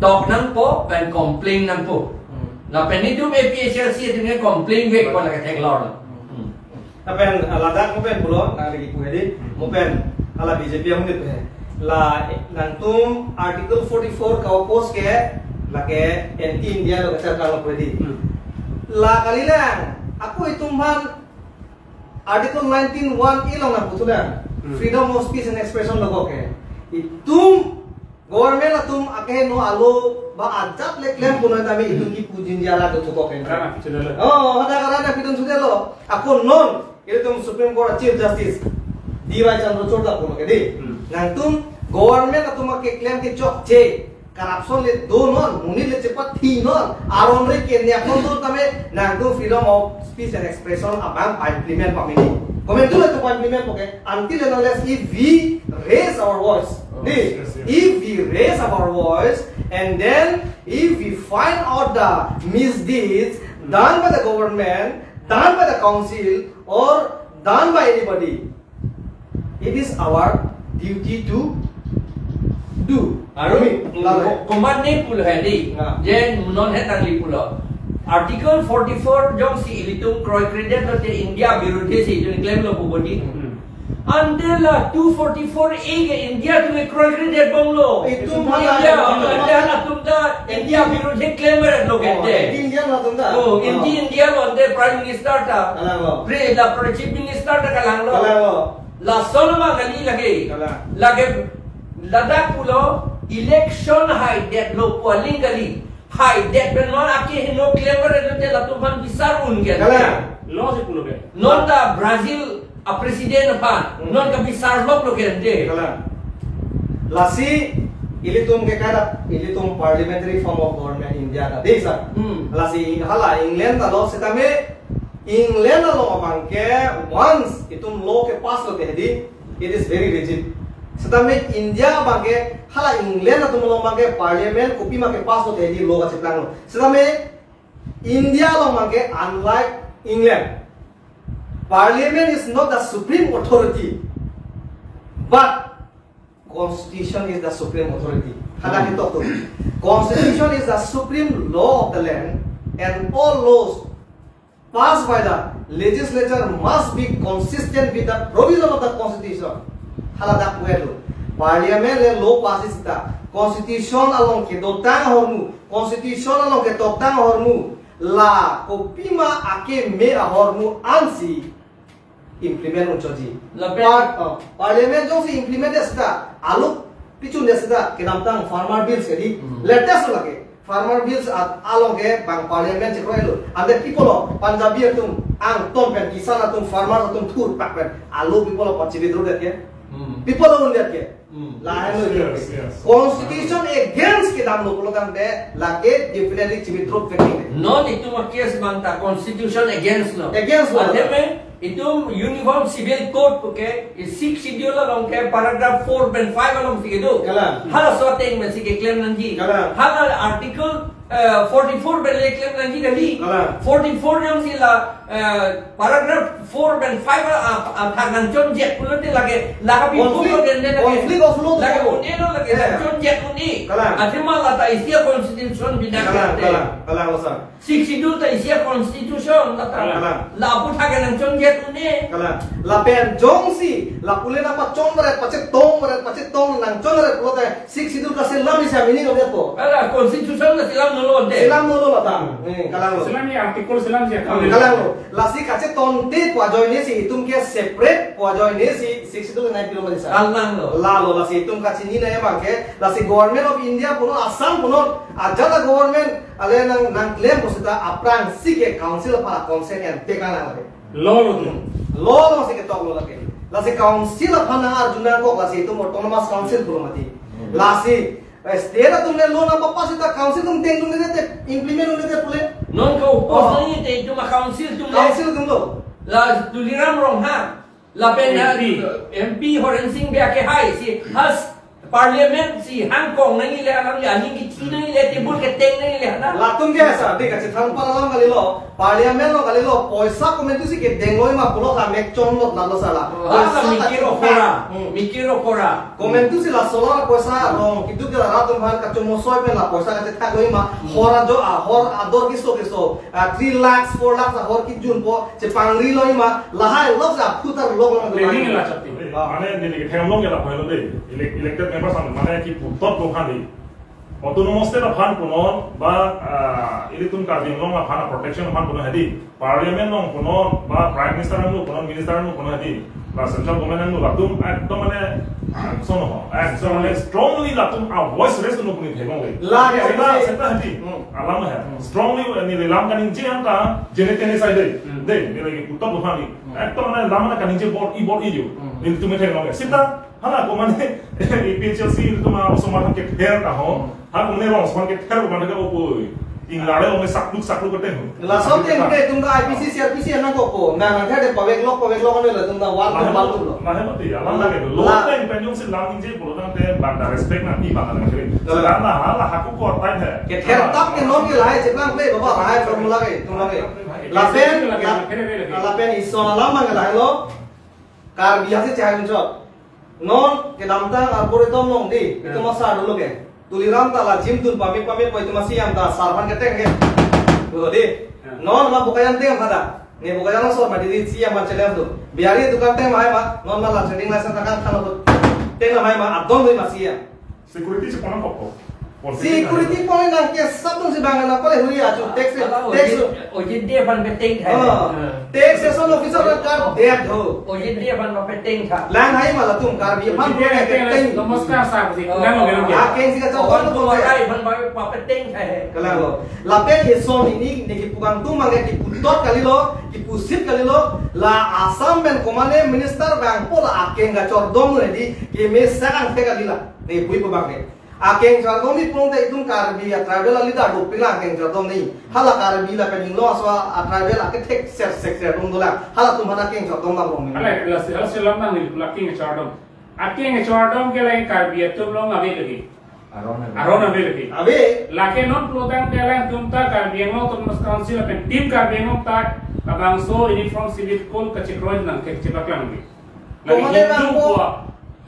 tok nangpo pen complain nangpo. Hmm. Lapen itum A P H L C atum ke complain vek ko lake theklor. Hmm. Lapen ah, ladak mo pen pulo, na lagi pu hedi, mo pen hala B J P ahung dit he. La nangtum Article forty-four ka oppose ke lake anti India lo kacharkang lo pu hedi. Hmm. La kalilang, ako itum aphan Article nineteen one A along nangputhulang. Hmm. Freedom of speech and expression lo ko ke. Itum government atum akeheno alo ba ajat le klem punoi tame itum kipujin jala do thuko ke. Karena kita lo. Oh, ada karena pidun sudah lo. Ako non, ilitum Supreme Court Chief Justice D Y Chandrachud ta pulo ke di. Hmm. Nangtum government atum akeklem kechokche, corruption le do non, monit le chepathi non, aron re ke ne akon do tame, nangtum freedom of speech and expression abang pa-implement pamini. Komantu le to pa-implement po ke, until and unless if we raise our voice. Oh, di, yes, yes. If we raise our voice and then if we find out the misdeeds done by the government, done by the council, or done by anybody, it is our duty to do. Aru, Kami, ko-, komatne pulo hedi. Ah. Je non het nangli pulo. Article forty-four jongsi ilitum kroikredet lote India birudhe si itum klem lo pu bodi. Hmm. Ante la two forty-four A ke India atum kroikredet bomlo. Itum India, hala, itum hala. Ante halatum ta India birudhe klemret lo. Oh, kente. Anti India lo atum ta. Oh, anti India lo ante Prime Minister ta. Kalang lo. Pre-, la pre-, Chief Minister ta kalang lo. Kalang lo. Lason ma kali lake. Kalang. Lake ladak pulo election haidetlo pu aling kali. Haidet pen non akeheno klemret lote latum aphan bisar un ke. Kalang. Lo si pulo ke. Non ta Brazil a president aphan. Hmm. Non kabisar lok lo ke ante. Kalang. Lasi ilitum ke kada, ilitum parliamentary form of government India ta dei sa. Hmm. Lasi hala England ta lo setame England along abang ke once itum law ke pass lote hedi, it is very rigid. Setame India abang ke hala England atum along abang ke parliament kopima ke pass lote hedi law kacheplang lo. Setame India along abang ke unlike England, parliament is not the supreme authority, but constitution is the supreme authority. Hadak Hmm. ketok tu. Constitution is the supreme law of the land, and all laws passed by the legislature must be consistent with the provision of the constitution. Hala dak pu-et lo. Parliament le law pass sita, constitution along kedotang ahormu, constitution along ketoktang ahormu, la kopima akeme ahormu ansi implement unchotji. Lapen Par-, oh, parliament jongsi implement det sita, alo pichun det sita, kedamtang farmer bills ke di, Hmm. latest lo lake. Farmer bills at along ke bang parliament chekroi lo. Ante pi pulo, Punjabi atum angton pen, kisan atum, farmer atum thurpak pen, alo pi pulo pachibidro det ke. Hmm. Pi pulo un det ke. Hmm. Lahelo. Yes, yes. Constitution against kedamlo pulo tangte lake definitely chibi truth faking. Non itum a-case abang ta constitution against lo. Against lo. Athema itum Uniform Civil Code pu ke, i Sixth Schedule along ke paragraph four pen five alongsi kedo. Kalang. Halaso ateng pensi keklem nangji. Kalang. Hala article, eh, forty-four pen le klem nangji kali. Kalang. Forty-four jongsi la, eh, paragraph four pen five a, a, athak nangchonjek pulote lake, la kapi Conflict, pulo den den lake. Conflict of law. Lake un-elo lake, eh, nangchonjek un-e. Kalang. Athema la ta isi a-constitution bina Kalang, kate. Kalang, kalang, lo sir. Sixth Schedule ta isi a-constitution la ta. Kalang. La aputhak ke nangchonjek un-e. Kalang. Lapen jongsi, la pule nangpachon baret, pachetong baret, pachetong nangchon baret pulote, Sixth Schedule kaselam isi a-meaning of that po. Ala constitution kaselam nolo ante. Selam nolo la ta. Hmm. Eh, kalang lo. Selam ya article selam ya. Hmm, kalang lo. Lasi kachetongte pu ajoine si itum ke separate pu ajoine si Sixth Schedule nangpilo ma sir. Kalang lo. Lalo, lasi itum kachinine abang ke, lasi Government of India punon, Assam punon, ajat a-government ale nang, nangklem pusita aphrangsi ke council aphan consent ante kalang lo. Law lo tu. Law lo si ketok lo lake. Lasi council aphan nang-arju nangkok, lasi itum autonomous council pulo mati. Hmm. Lasi, eh, state atum le law nangpapass sita council atum dengdun nete, implement un-e te pule. Non ka-oppose Oh. nangji te itum a-council atum le. Council atum lo. La Tuliram Ronghang. Lapen M P. M P Horen Sing Bey akehai si has Parliament si hangkong nangji le, alam le, aning kithi nangji le, table keteng nangji le, na? Latum ke asa, dei kachethan pu alam kalilo, Parliament along kalilo, poisa komantu si kedenglo ma pulo kamek chonlot nalo sala. Oh, Poisa hala mikir kachethan. okora, Hmm. mikir okora. Komantu si la solar poisa rong, keduk ke la rat atum aphan kachomosoi pen la poisa kachethak lo ma, Hmm. hor ajo, ah, hor ador keso keso, ah, three lakhs, four lakhs ahor kijunpo, chepangri lo ma, lahai lok sa putar lok lo Planning ma. la chati. Ah. Mane neli kethenglong ke lapu helo dei. Elec-, elected members an mane kipu tot lo khan dei. Autonomous state aphan punon ba, ah, ilitum Karbi Anglong aphan protection aphan punon hedi. Parliament along punon ba Prime Minister along punon, Minister along punon hedi. Ba central government along latum ekdom mane action ho. Ekdom mane strongly latum a voice raise punon puni thegong dei. La, Seta, ya, seta hedi. Hmm. Alam he. Hmm. Strongly neli lam kaningje anta jene tene sai dei. Hmm. Dei, neli kipu tot lo khan dei. Hmm. Ekdom mane lam mane kaningje bor-i bor-i jo. Hmm. Nelitum thegong dei. Seta Hala ko mane A P H L C atum a-osomar kether ta ho. Hmm. Ha ko mane rong osomar kether ko mane ka opo. Inglare ong sakluk sakluk keteng ho. Lason ateng ke itum ta I P C, C R P C nangkokpo. Na na thade pavek lok pavek lok ane la itum ta wal Lahe wal lo. Lo. Lahe mati, alam lage lo. Lo La- ta pen jongsi lam inje pulo tangte bang ta respect nangpi bang ta kere. La. Sedang na hala hako ko tai the. Kether tap ke non ke lahai cheplang ple baba lahai formula ke itum lage. Lapen, Lapen, la-, lapen ison alam mang lahai lo. Karbi hasi chahai unchot. Non kedamtang arboretum along dei, Ya. itum asar dolo ke. Tuliram ta la jim dun pamit pamit po itum a-C M ta sar aphan keteng ke. Dolo dei. Ya. Non ma Bokajan teng pada. Ne Bokajan asor mati dei C M ma challenge do. Bihari dukan teng ma hai ma, non ma la trading license ta kangthan lo. Teng ma hai ma, adon dei ma C M. Security si pona kok. Security pona nangkesap atum si bang nang pale huri achu tax, Ala tax. Ojin, ojin dia aphan beteng thai. Oh. Hmm. Taxation officer ka det ho. Ojin dia aphan beteng thai. Lang hai ma latum Karbi aphan Ojin dia beteng thai. Namaskar sir, si Oh, kunang oh. Nang Ah, keng si kacang Awan ko ko ko. Warai aphan beteng thai. Kalang lo. Lapen eson ini ne kipu kangtung mangke kipu tot kalilo, kipu sip kalilo, la Assam pen komane minister bang po la akeng kachordom lo di, keme sakang the kalila. Ne bui po bang ne. Akeng chordom ni pulong ta itum Karbi a-tribal a-leader dopik lang akeng chordom ni. Hala Karbi lapen Inglong aso a-tribal akethek ser sek ser dong dolang. Halatum aphan akeng chordom nang long ni. Hala, hala si, hala si lam nang ni, la akeng chordom. Akeng chordom ke la Karbi atum along ave lagi. Aron ave. Aron ave lagi. Ave. Lake non pulo tangte alangtum ta Karbi Anglong Autonomous Council lapen Team Karbi Anglong ta labangso Uniform Civil Code kachekroi nangkok chepaklang lagi. Lagi Komane Hindu bang po. po,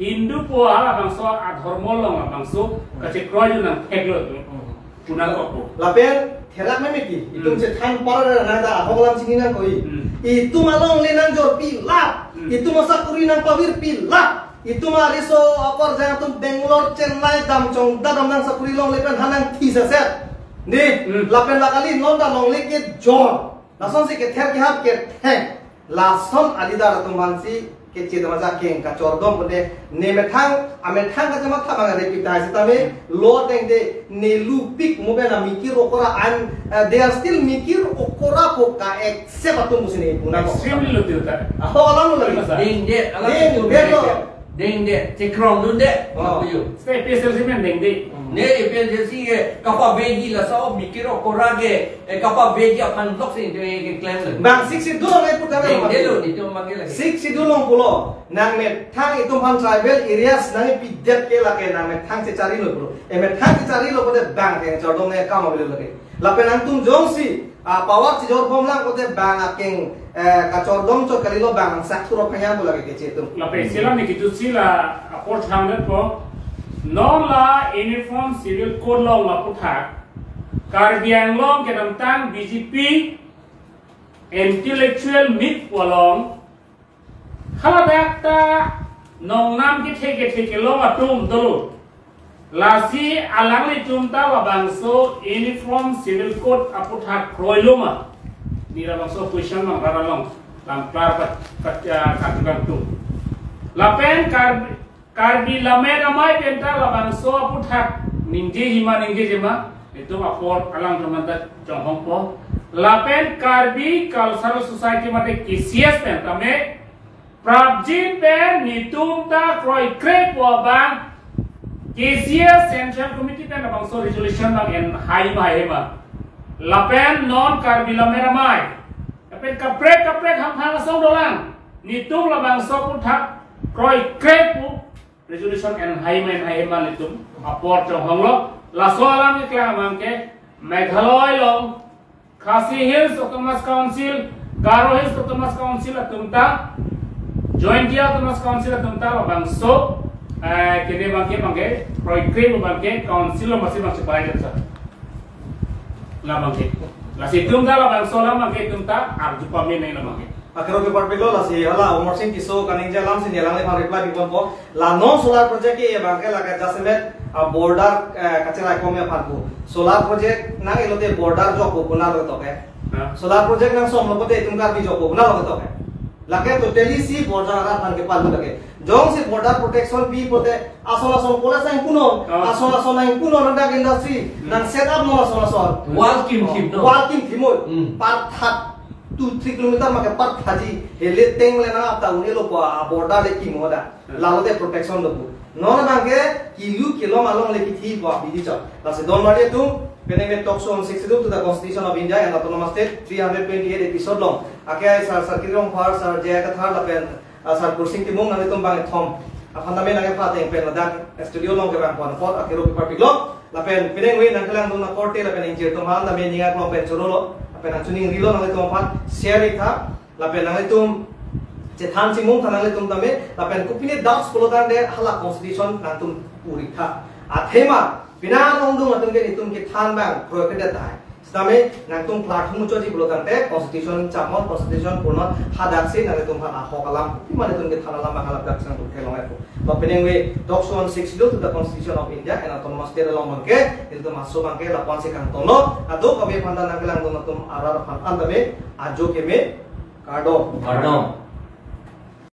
Hindu po halabangso adhormo along labangso kachekroi nangkok lo tu. Hmm. Kunang kok po. Lapen therak meme ki, itum Hmm. chethan para na ta ahok lam chini nangkok. Hmm. Itum alongle nangjor pilap. Hmm. Itum asakuri nangpavir pilap. Itum ariso akorjang atum Bangalore, Chennai dam chong dadam nangsakuri longle pen ha nangthi seset. Dei, Hmm. lapen la kali non ta longle kejor. Lasonsi kether kehap kethek. Lason a-leader atum aphansi kechedam aja akeng kachordom pute ne methang, amethang kachematha bang repeat hai sitame lo tengte ne lupik mo pen amikir okora an, uh, they are still mikir okora po ka accept atum pusi ne puna ko. Extremely lo tilta. Aho alam lo lagi. Ding det, alam Ding itu det lo. Ding det. Dengde, chekrongdunde, Oh. lapu yo. State A P H L C pen dengde. Ne A P H L C ke kapaveji laso mikir okora ke, eh, kapaveji aphan lok si ke klem lo. Bang Sixth Schedule along pu tame Dengde lo, nelitum abang ke lake. Sixth Schedule along pulo, nangmethang itum aphan tribal areas nangpidet ke lake nangmethang checharilo pulo. Eh, methang checharilo pulote bang ke chordom ne kam avelo lake. Lapen nangtum jongsi, ah, power chijor bomlang pulote bang akeng, eh, kachordom chot kalilo, bang sak thurok hanyang pu lake keche atum. Lapen sila ne kitu sila apor thangdet po. Non la Uniform Civil Code along laputhak Karbi Anglong kedamtang B J P intellectual meet pu along haladak ta nongnam kethe kethe kelong atum dolo. Lasi alanglitum ta labangso Uniform Civil Code aputhak kroilo ma? Ne labangso question mang rara long lam klar pat, pat, ah, katugang tum. Lapen Karbi, Karbi Lammet Amei pen ta labangso aputhak ningjejima ningjejima, itum apor alang teman ta chonghong po. Lapen Karbi Cultural Society mate K C S pen tame prapjin pen nelitum ta kroikre pu abang K C S Central Committee pen labangso resolution bang enhai ma hai ma. Lapen non Karbi Lammet Amei, lapen kaprek kaprek hamphang asong dolang, nelitum labangso aputhak kroikre pu resolution enhai ma enhai ma, nelitum apor chonghong lo. Laso alam keklang abang ke Meghalaya along Khasi Hills Autonomous Council, Garo Hills Autonomous Council atum ta, Jaintia Autonomous Council atum ta labangso, eh, kene abang ke abang ke kroikre abang ke council along masi abang cheparai jatsa. Labang ke. Lasi itum ta labangso alam abang ke itum ta arju pame nai labang ke. Akero ke parpik lo, lasi hala Amarsing Tisso kaningje alam si ne alangliphan reply piponpo. La non solar project ke abang ke lake jasemet, ah, border, eh, kacherai kome aphan pu. Solar project nang-elote border jokpo, konat lo toke. Ha? Solar project nangsomlo pulote itum Karbi jokpo, konat lo toke. Lake totally si border arat aphan kepal lake. Jongsi border protection pi pulote ason ason college nangpunon, Ah. ason ason nangpunon, dak industry, Hmm. nang set up non ason ason. Wall kimthim, no? Wall kimthim oi. Hmm. Parthat two three kilometer make parthatji, hele teng le nang ap ta un-elo pu a border le kimo da. Hmm. Lalote protection dopo. Non abang ke kilu kelong along le kithi pu abidi chot. Lasi don mari atum, penang me talk show on Sixth Schedule to the Constitution of India and Autonomous State three hundred twenty-eight episode along. Ake ai Sar Sarkir Rongphar, Sar J I Kathar lapen, ah, Sar Kursing Timung nanglitum bangkethom aphan tame nangkepha ateng pen ladak studio along kevang pon apot akero ke parpik lo. Lapen penang we nangkelangdun akorte lapen ingjir atum aphan tame ning aklong pen choro lo. Lapen nangchiningrilo nanglitum aphan share ik tha. Lapen nanglitum chethan chimung tha nanglitum tame. Lapen kopine doubts pulo tangte hala constitution nangtum pu ik tha. Athema penang along dung atum ke nelitum kethan bang kroikredet tahai. Sitame nangtum klar thum muchotji pulo tangte constitution chamon, constitution purnon, hadak si nanglitum aphan ahok alam, pi ma nelitum kethan alam bang halabak si nangtum kelong epo. Ba penang we talk show on Sixth Schedule to the Constitution of India and Autonomous State along abang ke, nelitum aso abang ke lapu-an si kangtong lo. Kadokave aphan ta nangkelangdun atum arat aphan an tame ajo keme, kardom. Kardom.